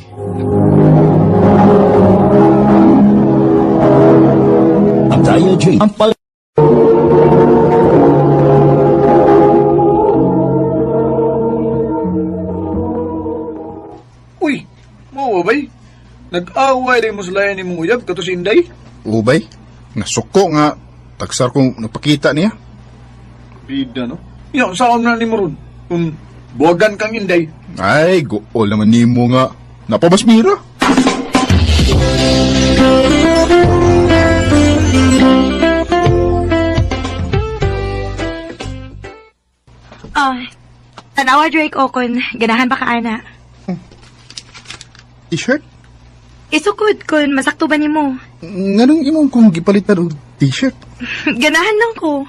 Ang Dial G, ang pal... Uy, mo ba bay? Nag-away rin mo sa lain ni mong uyab kato si Inday. Ubay. Nasuko nga. Tagsar kong napakita niya. Bida no. Ya, saan na ni mo ron? Kung buwagan kang Inday. Ay, gool naman nimo nga. Napabas mira. Ah, tanawa Drake Okon, ganahan ba ka ana? T-shirt? Isukod kun masakto ba nimo? Nganong imong kong gipalitan og T-shirt. Ganahan lang ko.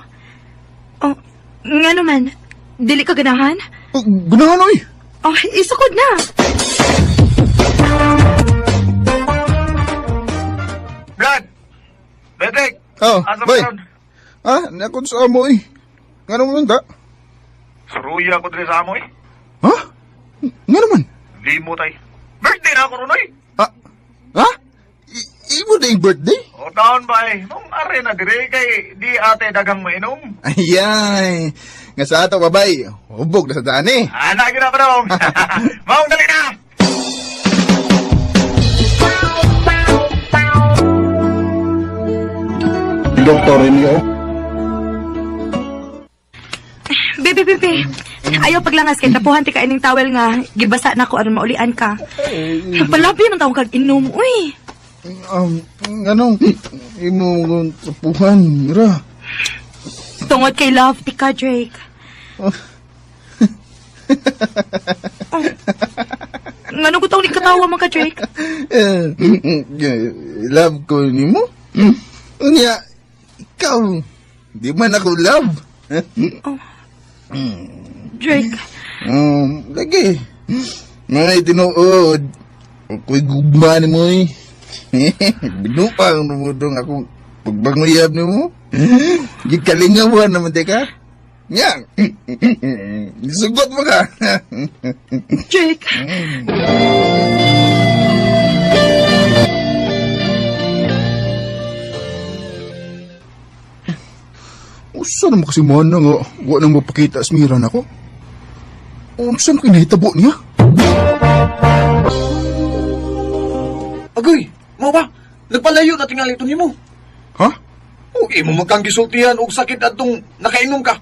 Oh, nga naman. Dili ka ganahan? Oh, ganahan oy. Oh, isukod na. Brad! Bedek! Oh, Asa bay. mo ron? Ah, nakon sa amo eh. Nga naman ta? Suruya ko diri sa amo eh. Ha? Nga naman? Limo tay. Birthday na ako ron oy! Ah, ha? Imo na yung birthday? O taon ba eh. Nung are na dire kay di ate dagang mainom. Ayay. Nga sa ato, babay. Hubog na sa daan eh. Anak gina pa dong. Maong dali na! Doktor niyo. Bebe, bebe. Ayaw paglangas kay tapuhan ti ka ining towel nga gibasa na ko aron maulian ka. Palabi man taong kag inom, uy. Anong imo tapuhan, ra? Tungod kay love ti ka, Drake. Oh. Ngano ko taong katawa man ka, Drake? Love ko nimo? Unya, ikaw, di man ako love. Oh. Drake, Lagi. Mga tinuod. Ako'y gugma ni mo eh. Binupang rumudong akong pagbanguyab ni mo. Gikalingawan naman teka. Nya. Sugot mo ka. Drake. Usa naman kasi mo na nga, wa nang mapakita sa mira nako. Unsa man kinahitabo niya? Agoy, mo ba? Nagpalayo na tingali ito nimo. Ha? O imo magkang gisultihan og sakit adtong nakainom ka.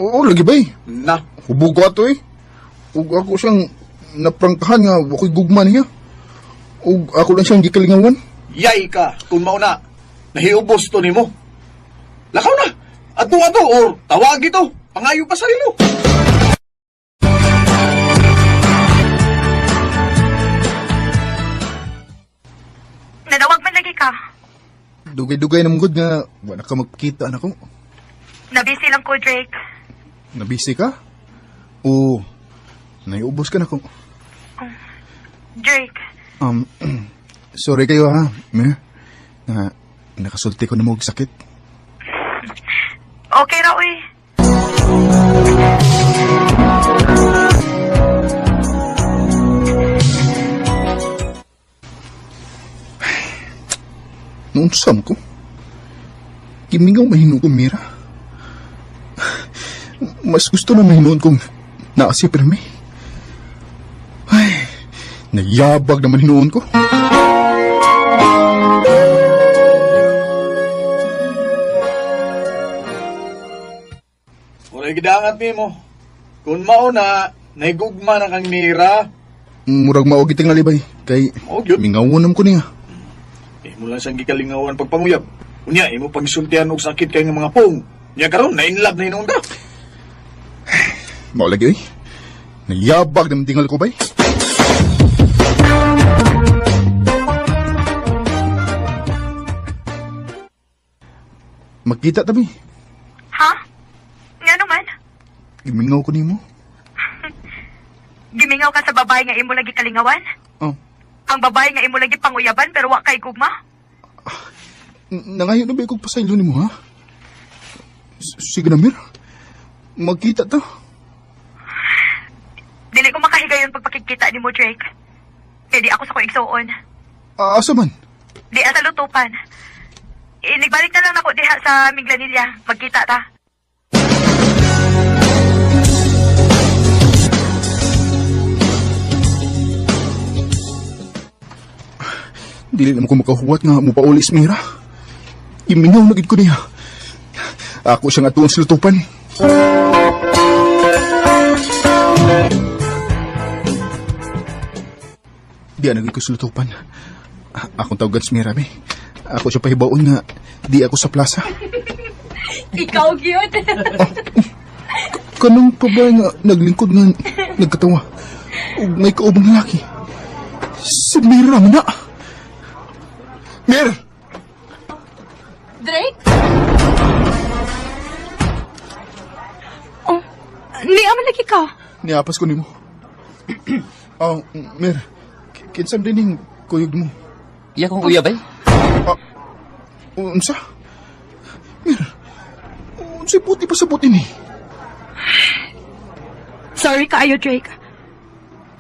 Oo, lagi ba eh. Na, Hubog ko ato eh. Ug ako siyang naprangkahan nga wako'y gugma niya. Ug ako lang siyang gikalingawan. yay ka kung mao na. Nahiubos to nimo. Lakaw na. Adto ato or tawag ito. Pangayo pa sa rilo. Nanawag man lagi ka. Dugay-dugay na mong nga wala ka magpakita nako. Nabisi lang ko, Drake. Nabisi ka? O naiubos ka nako. Drake, Sorry kayo ha, Mir. Na nakasulti ko na mo og sakit. okay ra, uy. Noon sam ko. Gimingaw mahinuon ko, Mira. Mas gusto na mahinuon kong naa si Permi. Ay, nayabag naman hinuon ko. Walay gidangat nimo. Kung mao na, naigugma na kang mira. Murag mao giting nalibay kay Mao gyud. mingaw nam ko niya. Imo lang siyang gikalingawan pagpanguyab. Unya, imo pagsultihan og sakit kay nga mga pong. Unya karon na in love na hinuon ka. Mao lagi oy. Nayabag naman tingal ko bay. Magkita tabi. Ha? Nga naman? Gimingaw ko nimo. Gimingaw ka sa babae nga imo lagi kalingawan? Oh. Ang babae nga imo lagi panguyaban pero wa kay gugma? Nangayo na ba ikong pasaylo nimo ha? Sige na Mir. Magkita ta. Dili ko makahigayon pagpakikita nimo, Drake. Kay di ako sa ko igsuon. Asa man? Di sa lutupan. Inigbalik na lang nako diha sa Minglanilla. Magkita ta. Dili naman ko makahuwat nga mupauli si Mira. Imingaw na gid ko niya. Ako siyang atuon sa lutupan. Di na gid ko sa lutupan. Akong tawagan si Mira, be. Ako siya pahibaon nga di ako sa plaza. Ikaw gyud. Kanang pa ba nga naglingkod nga nagkatawa? Ug may kaubang lalaki. Si Mira man na. Mir! Drake? lagi ka? Niapas ko nimo. Oh, Mir, kinsam din ning kuyog mo. Iya kong uyab ay. Ah, unsa? Mir, unsay puti pa sa puti ni? Sorry kaayo, Drake.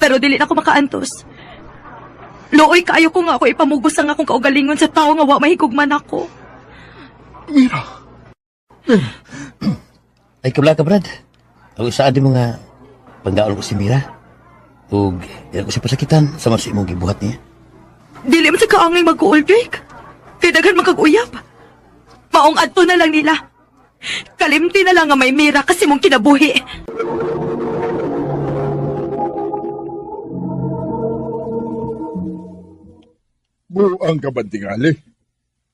Pero dili na ko makaantos. Luoy kaayo ko nga ako ipamugos ang akong kaugalingon sa tao nga wa mahigugman ako. Mira. Ay, kabla ka, Brad. Ang isa di mo nga, panggaon ko si Mira. Ug, di ko siya pasakitan sa mas imong gibuhat niya. Dili man sa kaangay mag-uol, Drake. Kay daghan man kag uyab. Maong adto na lang nila. Kalimti na lang nga may Mira kasi mong kinabuhi. Buang ka ba tingali?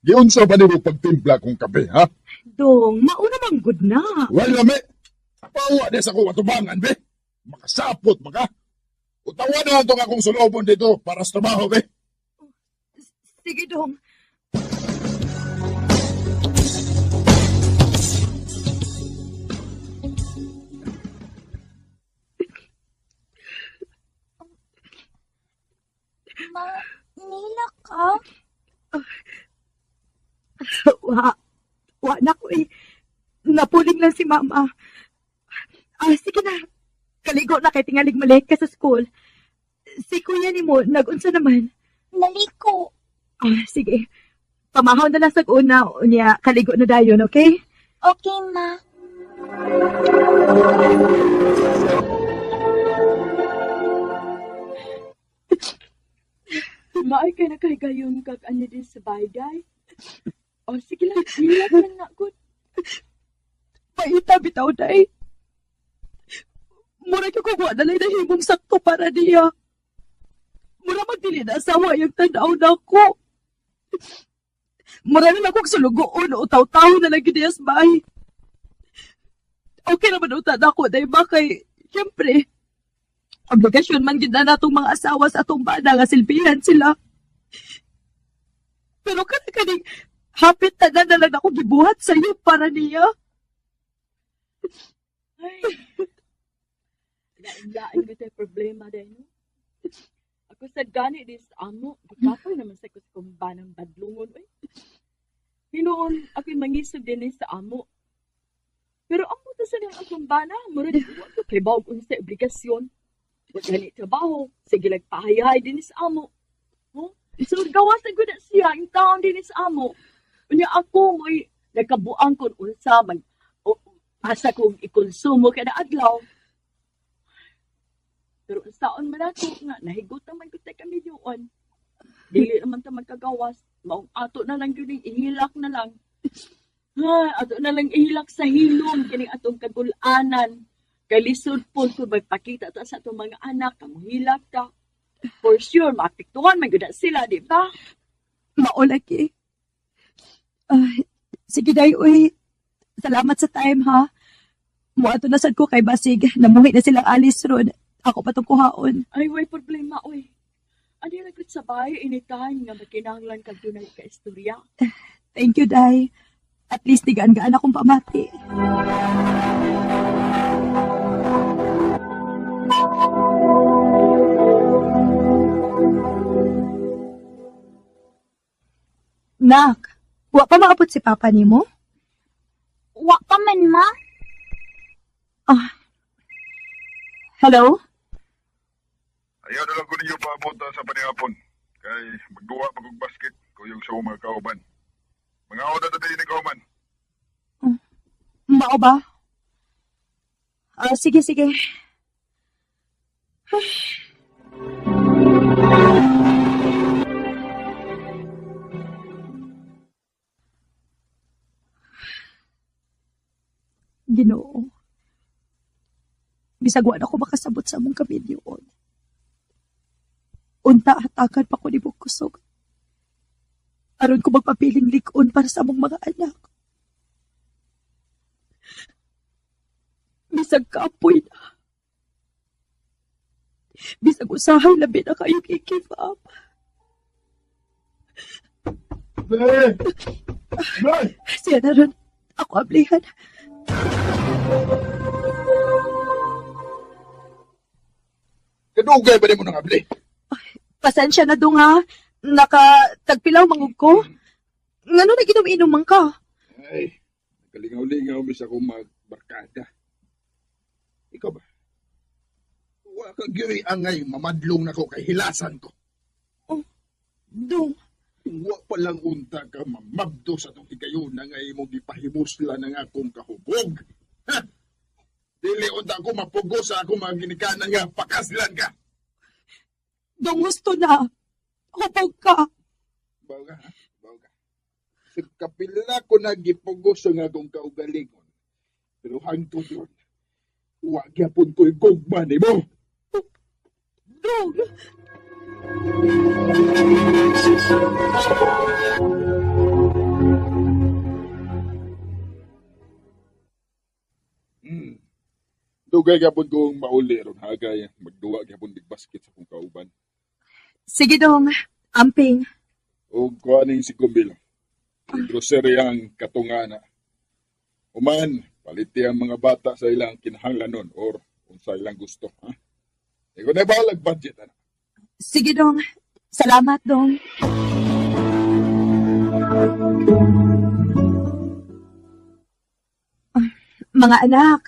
Giunsa ba nimo pagtimpla kong kape, ha? Dong, mauna man good na. Wala me. Pawa na sa akong atubangan, be. Makasapot maka. Utawa na itong akong sulobon dito para sa trabaho, be. Sige, Dong. Ma, nila ka? Wa. Wa na ko eh. Napuling lang si Mama. Ah, sige na. Kaligo na kay tingalig malate ka sa school. Si kuya ni mo, nag-unsa naman. Naliko. Ah, sige. Pamahaw na lang sa una, unya, kaligo na dayon, okay? Okay, ma. Maay kay nakahigayon kag ano din sa bagay. O sige lang, hilak lang na good. Paita bitaw day. Mura ko kung wala na himong sakto para niya. Mura magdili na asawa yung tanaw na ko. Mura na lang akong sulugoon o taw-taw na lang gid niya sa bahay. Okay naman uta na ako day ba kay, siyempre, obligasyon man gid na natong mga asawa sa atong bana nga silbihan sila. Pero kada kaning hapit tanan na lang ako gibuhat sa iyo para niya. Ay. Lain-lain ko tayo problema dahil, no? Ako sa gani dis amo, gikapoy naman sa kuskumba ng badlungon, oy. Hinuon, ako'y mangisog din sa amo. Pero amo ta sa niyang akong bana, murag wa ko kay bawag unsa obligasyon. Wa gani trabaho, sige lagpahayahay din sa amo. Huh? So gawas na gud na siya ang taon din sa amo. Unya ako mo'y nagkabuang kon unsa mag o, asa kong ikonsumo kada adlaw. Pero unsaon man ako nga nahigot naman gud ta kami yun. Dili naman ta magkagawas. Maong ato na lang yun ihilak na lang. Ha, ato na lang ihilak sa hilom kining atong kagulanan. Kay lisod po kung magpakita ta sa atong mga anak, kamuhilak ta. For sure, maapektuhan man gud na sila, di ba? Mao lagi. Ay, sige day, uy. Salamat sa time, ha? Muadto na sad ko kay Basig. Namuhi na silang alis ron. Ako pa tong kuhaon. Ay, way problema, oy. Ani ra gud sa bahay anytime nga makinahanglan kag dunay ka istorya. Thank you, Day. At least tigaan-gaan akong pamati. Nak, wa pa maabot si Papa nimo? Wa pa man, ma. Ah. Hello? Ayaw na lang ko ninyo paabot sa panihapon. Kay magduwa pag basket kuyog sa mga kauban. Mga oda na ni kauban. Mao ba? Ah, sige, sige. Ay. Ginoo. Bisag wa na ko makasabot sa among kamilyon. Unta hatakan pa ko ni kusog. Aron ko magpapiling lig-on para sa among mga anak. Bisag kapoy na. Bisag usahay labi na kayo i-give up. Nay! Nay! Siya na ron. Ako ablihan. Kadugay ba nimo nang abli? Pasensya na dong ha. Naka tagpilaw mangug ko. Ngano naginom-inom man ka? Ay, nakalingaw-lingaw mis ako magbarkada. Ikaw ba? Wa ka gyud angay mamadlong nako kay hilasan ko. Oh, dong. Wa pa lang unta ka mamabdo sa tong higayon nga imong gipahimusla ng akong kahubog. Ha? Dili unta ko mapugo sa akong mga ginikanan nga pakaslan ka. Dong gusto na. Hubog ka. Baw ka, ha? Baw ka. Sa kapila ko nagipugos ang akong kaugalingon. Pero hangtod ron, wa gyapon ko'y gugma nimo. Dong! Dugay gyapon kong mauli ron hagay magduwa gyapon big basket sa akong kauban. Sige dong, amping. Og kuha ning si Kumbil. Grocery ang katungana. Uman, paliti ang mga bata sa ilang kinahanglanon or unsa ilang gusto, ha? Ikaw na bahalag budget, ana. Sige dong. Salamat dong. Mga anak,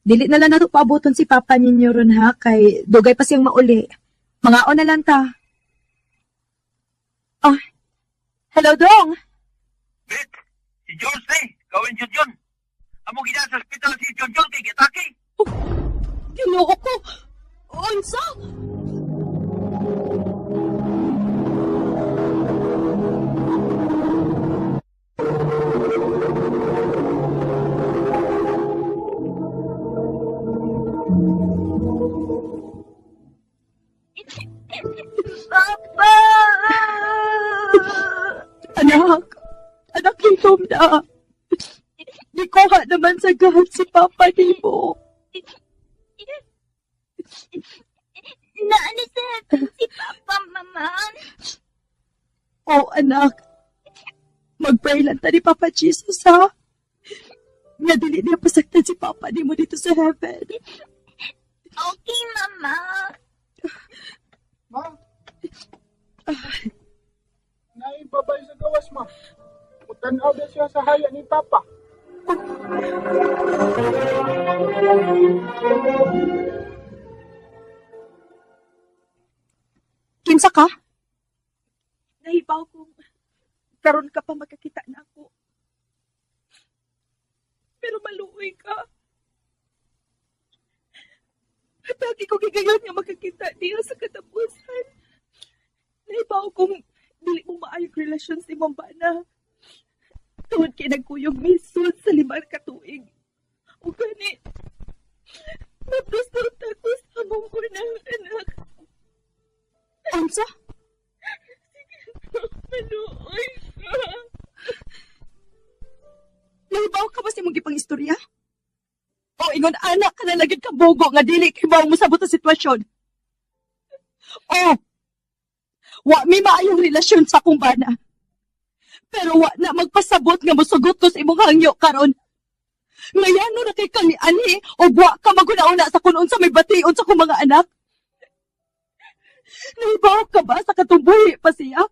dili na lang nato paaboton si Papa ninyo ron ha, kay dugay pa siyang mauli. Mga na lang ta. Oh, hello dong. Bit, si George ni, gawin John John. Amo gina sa ospital si John John kay gitake. Oh, Ginoo ko. Unsa? Papa! Anak, anak hilom na. Nikuha naman sa God si Papa nimo. Naano sa heaven si Papa, Mama? Oh, anak. Mag-pray lang ta ni Papa Jesus, ha? Nga dili niya pasaktan si Papa nimo dito sa heaven. Okay, Mama. Ma? Naibabay sa gawas, ma. Mutanaw na siya sa haya ni Papa. Kinsa ka? Nahibaw kong karon ka pa magkakita na ako. Pero maluoy ka. Hatagi ko gigayon nga magkakita niya sa katapusan. Nahibaw kong dili mo maayong relasyon si imong bana. Tungod kay nagkuyog misud sa 5 ka tuig. O gani, mabdos na ko sa among unang anak. Unsa? Sige, maluoy ka. Nahibaw ka ba sa imong gipang istorya? O ingon anak ka na lagi ka bogo nga dili kay bawo mo sabot sa sitwasyon. O, wa mi maayong relasyon sa akong bana. Pero wa na magpasabot nga mosugot ko sa imong hangyo karon. Ngayano na kay kang ani o wa ka maguna-una sa kun unsa may bation sa akong mga anak. Nahibaw ka ba sa katumbuhi pa siya?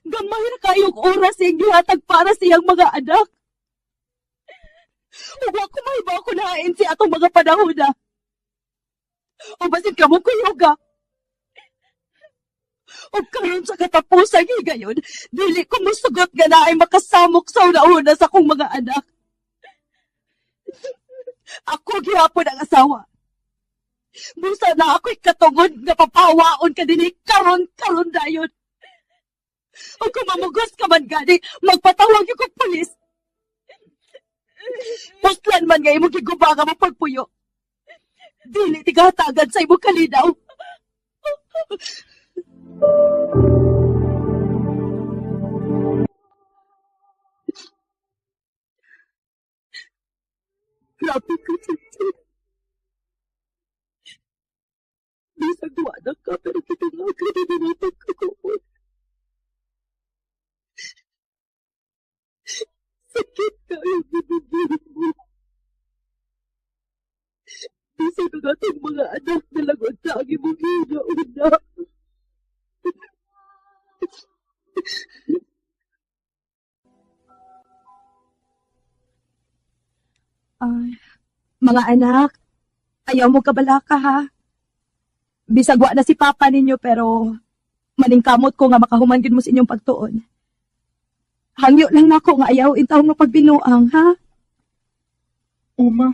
Gamay ra kayong oras iyang gihatag para sa iyang mga anak. Ug wa ko mahibaw ko nahain si atong mga panahon na. O basin ka mo kuyuga. O karon sa katapusan higayon, dili ko musugot nga naay makasamok sa una-una sa akong mga anak. Ako gihapon ang asawa. Busa na ako'y katungod nga papawaon ka dinhi karon-karon dayon. O kung mamugos ka man gani, magpatawag yung kong pulis. Puslan man nga imong giguba nga mo pagpuyo. Dili tigahatagan sa imong kalinaw. Grabe ka, Chinchin. Bisag duwa na ka, pero kita nga ka na pagkakuot. Sakit ka yung binibigit mo. Bisag Ang atong mga anak na lang unta ang imong hina-una. Ay, mga anak, ayaw mo kabalaka ha. Bisag wa na si Papa ninyo pero maningkamot ko nga makahuman gid mo sa inyong pagtuon. Hangyo lang nako nga ayaw intawong nga pagbinuang ha. Uma.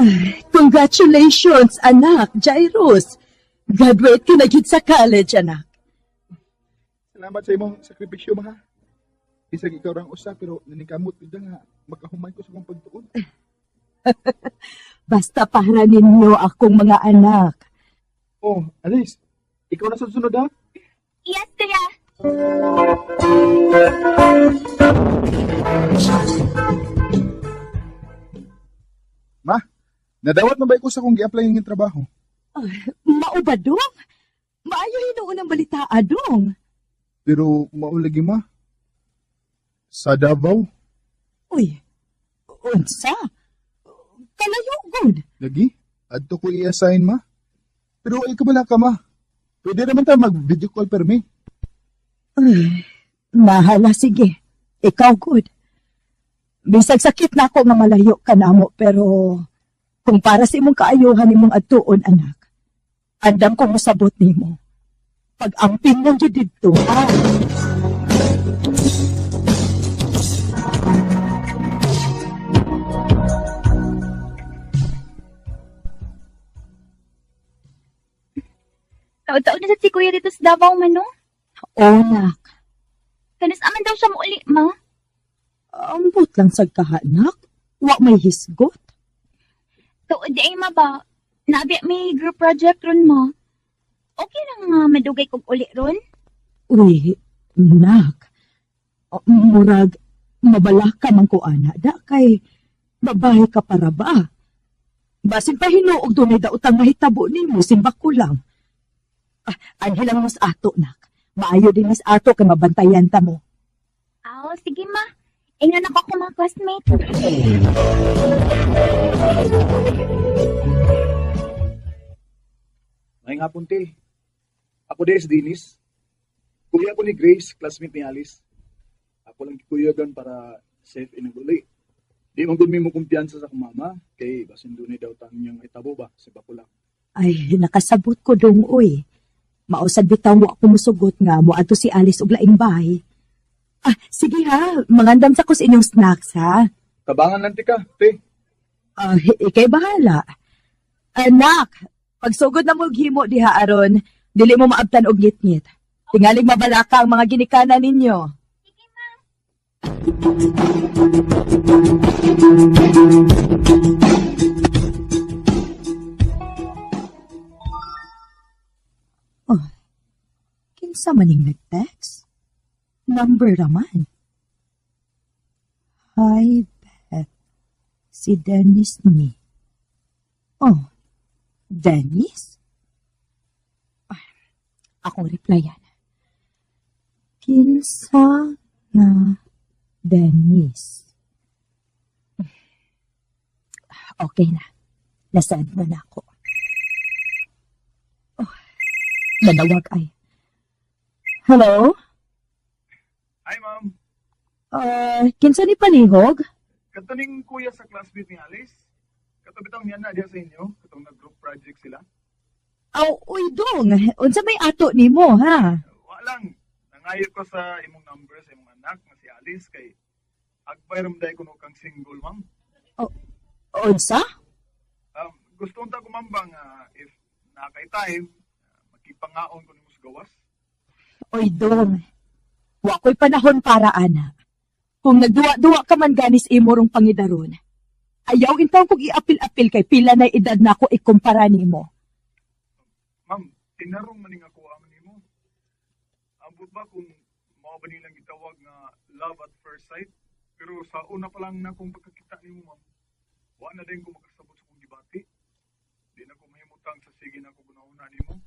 Ay, congratulations anak, Jairus. Graduate ka na gid sa college anak. Salamat sa imong sakripisyo, ma. Bisag ikaw rang usa pero naningkamot gid nga makahuman ko sa akong pagtuon. Basta para ninyo akong mga anak. Oh, Alice, ikaw na sa sunod ha? Yes, kuya. Ma, nadawat na ba ko sa akong gi-apply ng trabaho? Mao ba dong? Maayo hinuon ang balita adong. Pero maulagi ma. Sa Davao, Uy, unsa? Kalayo gud. lagi, adto ko i-assign ma. Pero ay kabala ka ma. Pwede naman ta mag-video call permi. Ay, mahala sige. Ikaw good. Bisag sakit na ako nga malayo ka namo pero kung para sa imong kaayuhan imong adtuon anak. Andam ko mosabot nimo. Pag-amping mo jud didto ha. Taod-taod na sa si kuya dito sa Davao man, no? O nak, Kanus aman daw siya muuli, ma. ambot lang sa kahanak. Wa may hisgot. Tuod di ay ma ba? Naabi may group project ron, ma. Okay lang nga madugay kog uli ron. Uy, nak. O, murag, mabalaka man ko ana. Da kay, babae ka para ba? Basin pa hinuog dunay daotang mahitabo nimo simbak ko lang. Ah, anhi lang mas ato nak. Maayo din mas ato kay mabantayan ta mo. Aw, sige ma. Ingan ako akong mga classmate. Maayong hapon, te. Ako di si Dennis. Kuya ko ni Grace, classmate ni Alice. Ako lang gikuyagan para safe in uli. Di man gud mo kumpiyansa sa akong mama kay basin dunay daw tang niyang itabo ba sa bakula. Ay, nakasabot ko dong uy. Mausad bitaw mo ako musugot nga mo adto si Alice og laing bahay. Ah, sige ha, mangandam sa ko sa inyong snacks ha. Tabangan lang ti ka, te. Ah, ikay bahala. Anak, pagsugod na mo og himo diha aron, dili mo maabtan og ngitngit. Tingalig mabalaka ang mga ginikanan ninyo. Oh, kinsa maning nag-text? Number raman. Hi, Beth. Si Dennis ni. Oh, Dennis? Ah, akong replyan. Kinsa nga Dennis? Okay na. Nasend na na ako. Oh, nanawag ay. Hello? Hi, ma'am. Kinsa ni Palihog? Kato ning kuya sa classmate ni Alice. Kato bitang niya na diha sa inyo, katong nag-group project sila. Aw, uy dong. Unsa may ato nimo, ha? Wa lang. Nangayo ko sa imong number sa imong anak nga si Alice kay agbay ram dai kuno kang single, ma'am. Unsa? Gusto unta ko ma'am ba nga if naa kay time, makipangaon ko nimo sa gawas. Oy dong. Wa ko'y panahon para ana. Kung nagduwa-duwa ka man ganis imo rong pangidaron. Ayaw intaw kog iapil-apil kay pila na edad na ako ikumpara nimo. Ma'am, tinarong maning ako ang nimo. Ambot ba kung mao ba nilang gitawag nga love at first sight? Pero sa una pa lang na akong pagkakita nimo, ma'am, wa na din ko makasabot sa akong gibati. Di na ko mahimutang sa sige na ako gunahuna nimo.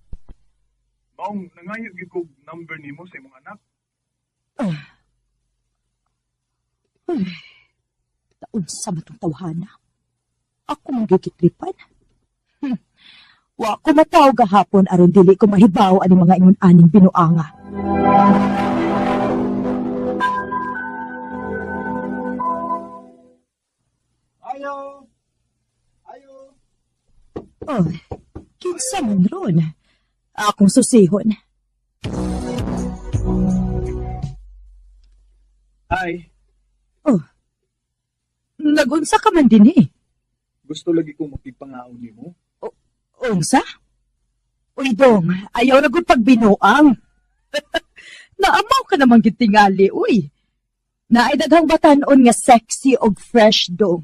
Maong nangayo gyud kog number nimo sa imong anak. Ay, taon sa matong tawhana. Ako mong gikitripan. Wa ko mataw gahapon aron dili ko mahibaw ani mga ingon aning binuanga. Ayo! Ayo! Oh, kinsa man ron? Akong susihon. Hi! Oh, nagunsa ka man din eh. Gusto lagi kong makigpangaon nimo. Unsa? Uy, dong, ayaw na gud pagbinuang. Naamaw ka namang gitingali, uy. Naay daghang batanon nga sexy og fresh dong.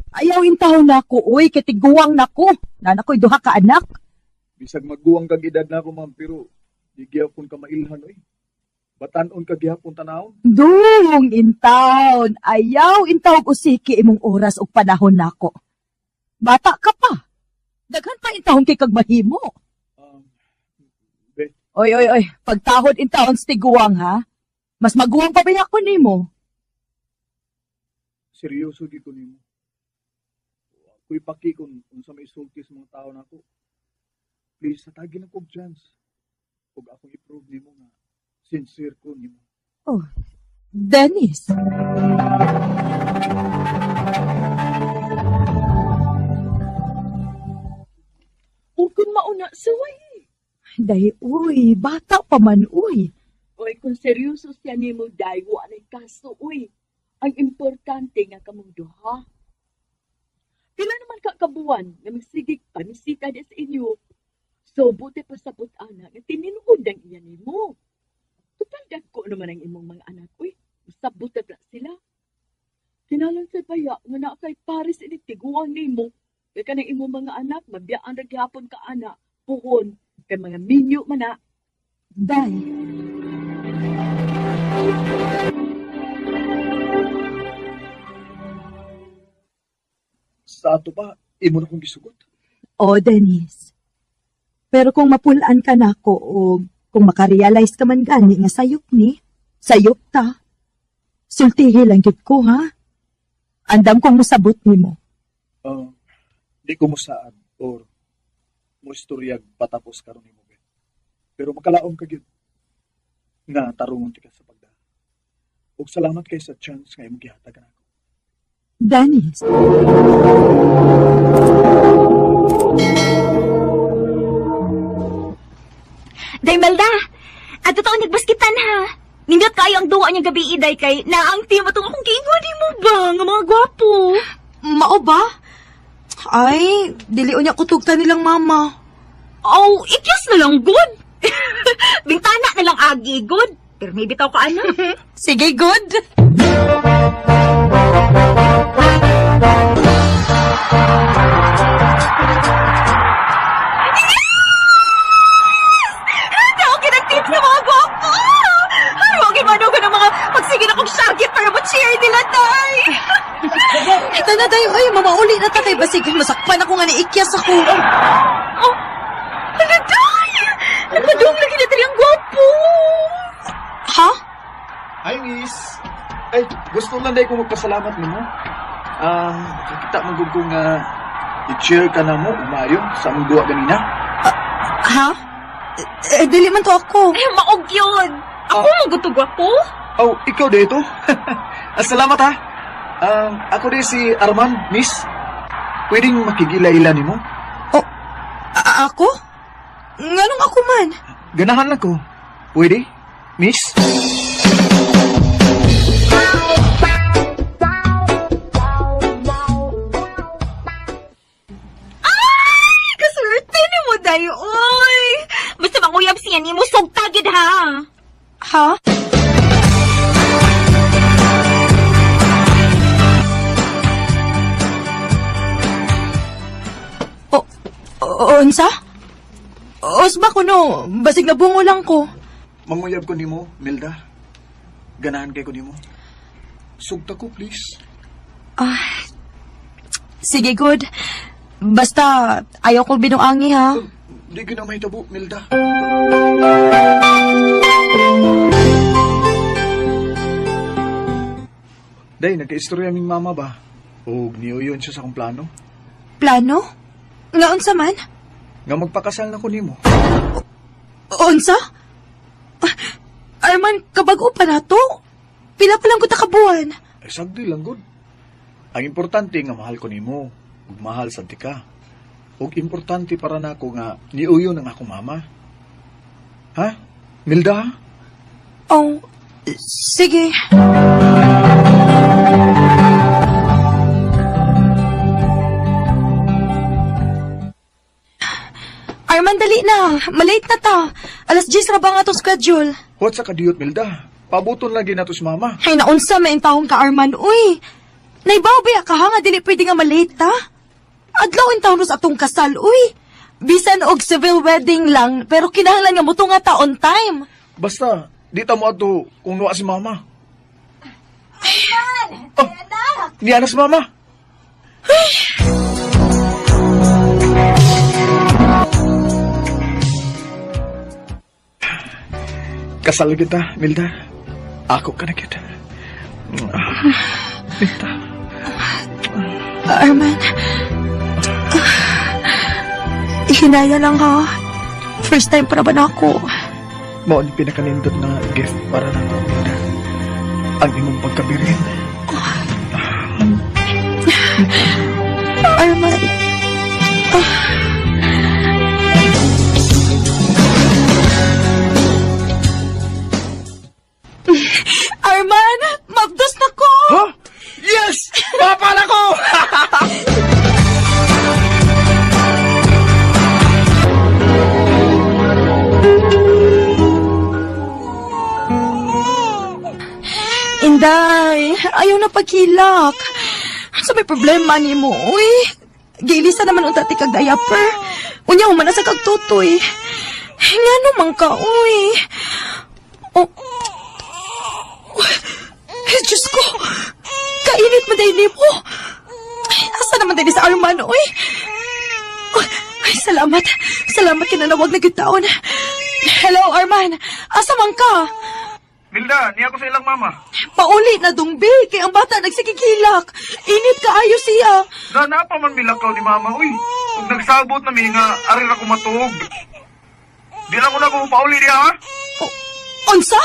Ayaw intahon na ako, uy, kay tiguang nako. Nana ko'y duha ka anak. Bisag magguwang kag edad na ako, ma'am, pero di gyapon ka mailhan, oy. Batan-on ka gyapon tanawon. Dung, intaon. Ayaw intawag usiki imong oras og panahon nako. Bata ka pa. Daghan pa intahon kay kag mahimo. Beth. Oy, oy, oy. Pagtahod intahon sa tiguang, ha? Mas maguwang pa ba ako nimo? Seryoso di ko nimo. Ako'y paki kung unsa may sulti sa mga tao nako. Please, hatagin ako og chance. Ug akong i-prove nimo nga sincere ko nimo. Oh, Dennis. Ukon mauna suway. Day, uy, bata pa man, uy. Oy, kung seryoso siya nimo, day, wa na'y kaso, uy. Ang importante nga kamong duha. Pila naman ka kabuan nga magsigig pamisita di sa inyo. So, buti pa sa ana nga tininhod ang iya nimo. Total dagko naman ang imong mga anak, uy. Sabot na sila. Kinalan sa baya nga naa kay Paris ini tiguang nimo. Kay kanang imong mga anak, mabiyaan ra gihapon ka ana, puhon kay mga minyo man na. Day. Sa ato pa, imo na kong gisugot. Oh, Dennis. Pero kung mapulaan ka nako o kung makarealize ka man gani nga sayop ni, sayop ta. Sultihi lang gyud ko, ha? Andam kong musabot nimo. Di ko musaad or muistoryag patapos karon nimo, Beth. Pero makalaom ka gyud nga tarungon ti ka sa pagda. Ug salamat kay sa chance nga imong gihatag nako. Dennis. Day Melda, at totoo nagbaskitan ha. Nindot kayo ang duwa niyang gabi iday kay naang team atong akong giingon nimo ba nga mga gwapo. Mao ba? Ay, dili unya kutugta nilang mama. Oh, ikyas na lang good. Bintana na lang agi good. Pero may bitaw ka ana. Sige, good. Okay ng team ng mga gwapo. Ay, okay man ako ng mga pagsige na kong syagit para mo-cheer nila, tay. Ito na tayo. Ay, mamauli na ta kay basig. Masakpan ako nga niikyas ako. Oh, ano, tay? Napadung lagi na ang gwapo. Ha? Hi, miss. Ay, gusto lang dahil ko magpasalamat nimo. Nakakita man gud ko nga i-cheer ka na mo, umayo, sa among duwa ganina. Ha? Eh, dili man to ako. Eh, maog yun. Ako oh. Maguto gwapo. Oh, ikaw dito? Salamat ha. Ako din si Arman, miss. Pwedeng makigila-ila nimo? Oh, ako? Nganong ako man? Ganahan lang ko. Pwede, miss? Ay, kaswerte ni mo, day, oy. Basta manguyab siya ni mo, sugtagid ha. Ha? Unsa? Osba ko no, basig na bungo lang ko. Manguyab ko nimo, Melda. Ganahan kay ko nimo. Sugta ko, please. Ah, sige, good. Basta, ayaw kong binuangi, ha? Di ko na mahitabo, Melda. Day, nagka-istorya ming mama ba? O niuyon siya sa akong plano? Plano? Nga unsa man? Nga magpakasal na ko nimo. Unsa? Arman, kabag-o pa na to? Pila pa lang ko takabuan. Ay, sagdi lang gud. Ang importante nga mahal ko nimo, ug mahal sad ka. Ug importante para nako nga niuyon ang akong mama. Ha? Milda? Oh, sige. Arman, dali na. Malate na ta. Alas 10 ra ba nga atong schedule? Huwag sa kadiyot, Milda. Pabuton lagi nato si mama. Ay, naunsa, may intawong ka, Arman. Uy, naibaw ba ka ha nga dili pwede nga malate ta? Adlaw in taon sa atong kasal, uy. Bisan og civil wedding lang, pero kinahanglan nga mo nga ta on time. Basta, di ta mo ato kung nuwa si mama. Arman! Oh, niya na si mama. Ay! Kasal kita, Milda. Ako ka na kita. Milda. Arman. Hinaya lang ha. First time para ba na ako? Mao ni pinakanindot na gift para na ako, Milda. Ang imong pagkabirin. Arman. Arman! Mabdos na ko! Huh? Yes! Papa na ko! Inday, ayaw na paghilak. Sa may problema ni mo, uy. Giilisa naman unta ti kag diaper. Unya, humana sa kag tutoy. Nga man ka, uy. Oh. Eh, Diyos ko! Kainit man dahil mo. Asa naman dahil sa Arman, uy? Ay, salamat. Salamat kinanawag na gitaon. Hello, Arman. Asa man ka? Milda, niya ko sa ilang mama. Pauli na dungbi, kay ang bata nagsigigilak. Init ka ayo siya. Da, napa man milakaw ni mama, uy. Kung nagsabot na mi nga, ari ra ko matuog. Di lang ko na ko pauli diya, ha? Oh, unsa?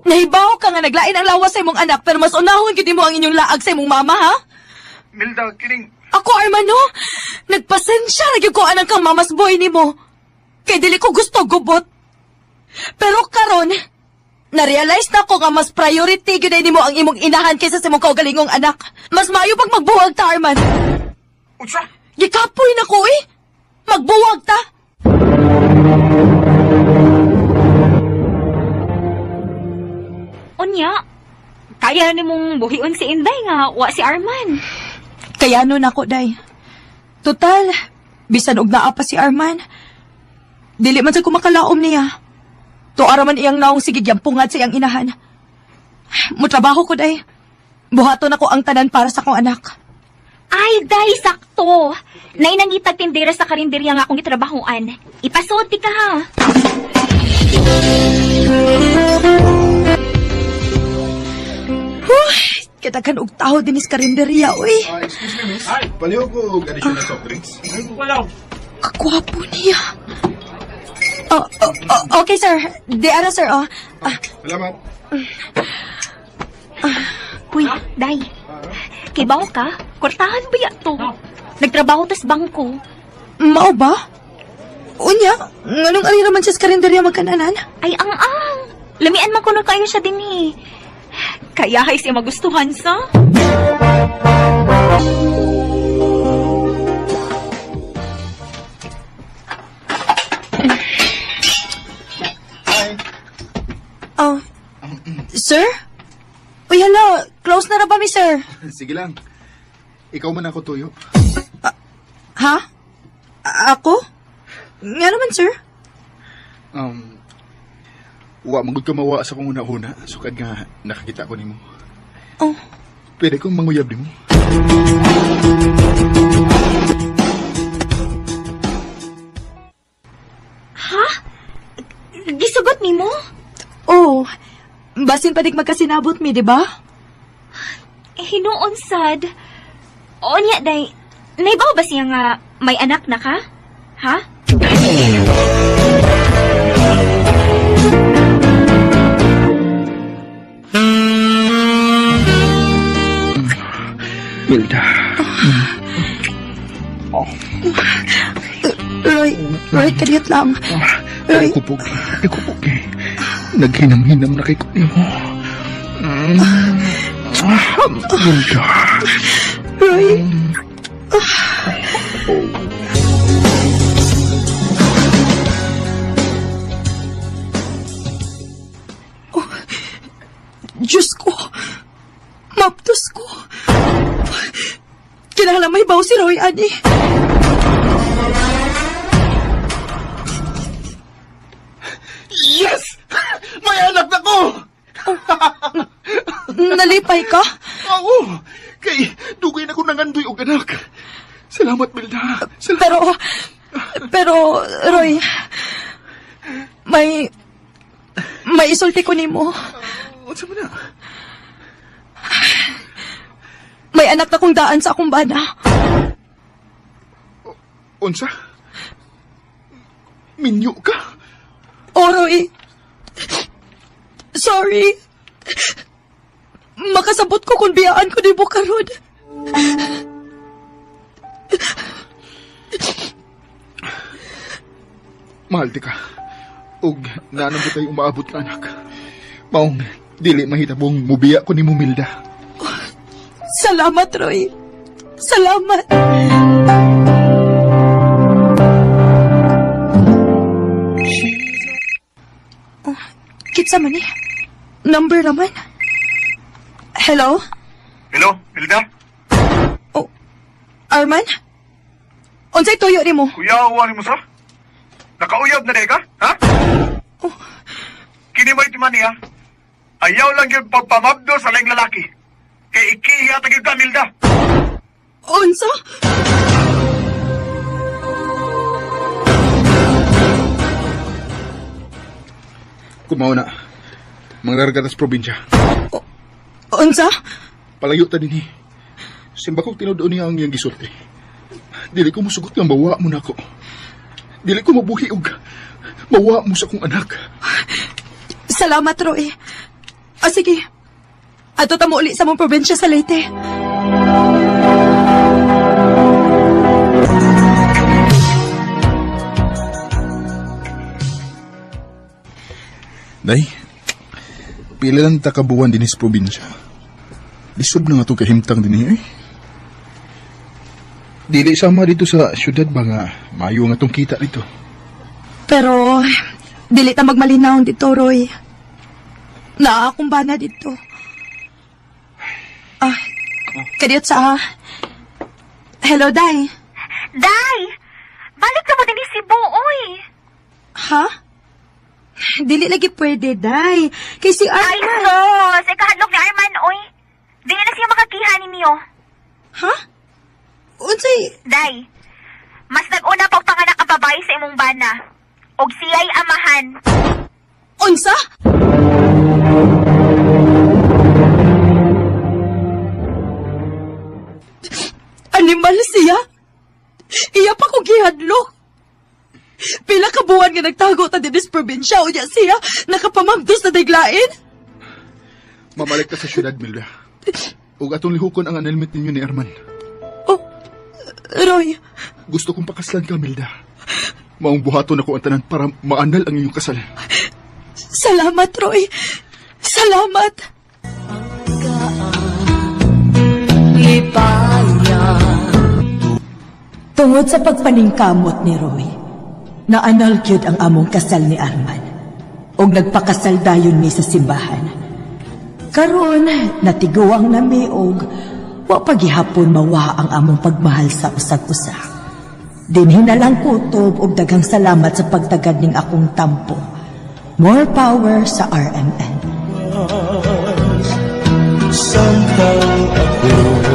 Nahibaw ka nga naglain ang lawas sa imong anak pero mas unahon gid mo ang inyong laag sa imong mama, ha? Milda, kining Ako, Armano, nagpasensya na gyud ko anang kang mamas boy nimo. Kay dili ko gusto gubot. Pero karon, na-realize na ko nga mas priority gyud nimo ang imong inahan kaysa sa imong kaugalingong anak. Mas maayo pag magbuwag ta, Arman. Unsa? Gikapoy na ko eh. Magbuwag ta. Unya, kaya ni mong buhion si Inday nga, wa si Arman. Kaya nun ako, Day. Total, bisan og naa pa si Arman. Dili man sa kumakalaom niya. Tuara man iyang naong sige gyampungan sa iyang inahan. Mutrabaho ko, Day. Buhaton ako ang tanan para sa akong anak. Ay, Day, sakto. Nainangitag tindera sa karinderya nga akong gitrabahoan. Ipasuot di ka, ha? Huy, kitagan og tao dinis karinderya, uy. Excuse me, miss. Paliho ko og additional soft drinks. Kagwapo niya. Oh, oh, oh, okay, sir. Di ara, sir, oh. Salamat. Uy, Day. Kibaw ka? Kortahan ba ya to? Nagtrabaho tas bangko. Mao ba? Unya, nganong ari raman siya sa karinderya magkananan? Ay, ang-ang. Lamian man kuno kayo siya din eh. Kaya hay siya magustuhan sa? Oh, sir? Uy, hala, close na ra ba mi, sir? Sige lang. Ikaw man ako tuyo. Ha? Ako? Nga naman, sir? Wa man gud ka mawa sa kong una-una, sukad nga nakakita ko nimo. Oh. Pwede kong manguyab nimo. Ha? Gisugot nimo? Oh, basin pa dig magkasinabot mi, di ba? Hinuon sad. O niya, day. Naibaw ba siya nga may anak na ka? Ha? Milda. Roy, Roy, kadiyot lang. Roy. Ay, kupog. Ay, kupog eh. Naghinam-hinam na kay ko nimo. Milda. Roy. Oh, Diyos ko. Maptos ko. Kinahanglan may baw si Roy, ani. Yes! May anak na ko! Nalipay ka? Oo! Kay dugay na ko nangandoy og anak. Salamat, Milda. Salamat. Pero, Roy, may isulti ko nimo. Unsa man na? May anak na kong daan sa akong bana. Unsa? Minyo ka? Oh, Roy. Sorry. Makasabot ko kung biyaan ko nimo karon. Mahal ti ka. Og naanong ba tayo umaabot ka, anak? Maong, dili mahitabong mubiya ko ni Milda. Salamat, Roy. Salamat. Oh, kitsa man eh. Number naman. Hello? Hello, Milda? Oh, Arman? Unsay tuyo nimo? Kuyawa nimo sa? Nakauyab na di ka? Ha? Oh. Kini mo'y timan niya. Ayaw lang yung pagpamabdo sa laing lalaki. Kay ikihiya tagil ka, Milda. Unsa? Kumaw na. Mangrarga tas probinsya. Unsa? Palayo ta dinhi. Simba kong tinuod niya ang iyang gisulti. Dili ko musugot nga mawa mo nako. Dili ko mabuhi og mawa mo sa akong anak. Salamat, Roy. O sige. Ato ta mo uli sa mong probinsya sa Leyte. Day, pila lang ta kabuwan dinhi sa probinsya. Lisod na nga itong kahimtang dinhi eh. Dili sama dito sa syudad ba nga mayo nga itong kita dito. Pero, dili ta magmalinaw dito, Roy. Naa akong bana dito. Ah, kadiyot sa ah. Hello, Day. Day! Balik na mo din si Cebu, oy! Ha? Dili lagi pwede, Day. Kay si Ay, Arman. sus! Ikahadlok ni Arman, oy! Dili na siya makakiha ninyo. Ha? Unsay? Day, mas nag-una pag panganak ang babae sa imong bana. Og siya'y amahan. Unsa? Animal siya? Iya pa kong gihadlok. Pila ka buwan nga nagtago ta dinis probinsya, unya siya nakapamamdos na daglain. Mamalik ta sa syudad, Milda. Ug atong lihukon ang annulment ninyo ni Arman. Oh, Roy. Gusto kong pakaslan ka, Milda. Maong buhaton ako ang tanan para maanal ang inyong kasal. Salamat, Roy. Salamat. Tungod sa pagpaningkamot ni Roy, naanal gyud ang among kasal ni Arman. Og nagpakasal dayon mi sa simbahan. Karon, natiguang nami og wa pagihapon mawa ang among pagmahal sa usag-usa. Dinhi na lang kutob og daghang salamat sa pagtagad ning akong tampo. More power sa RMN. Samtang ako.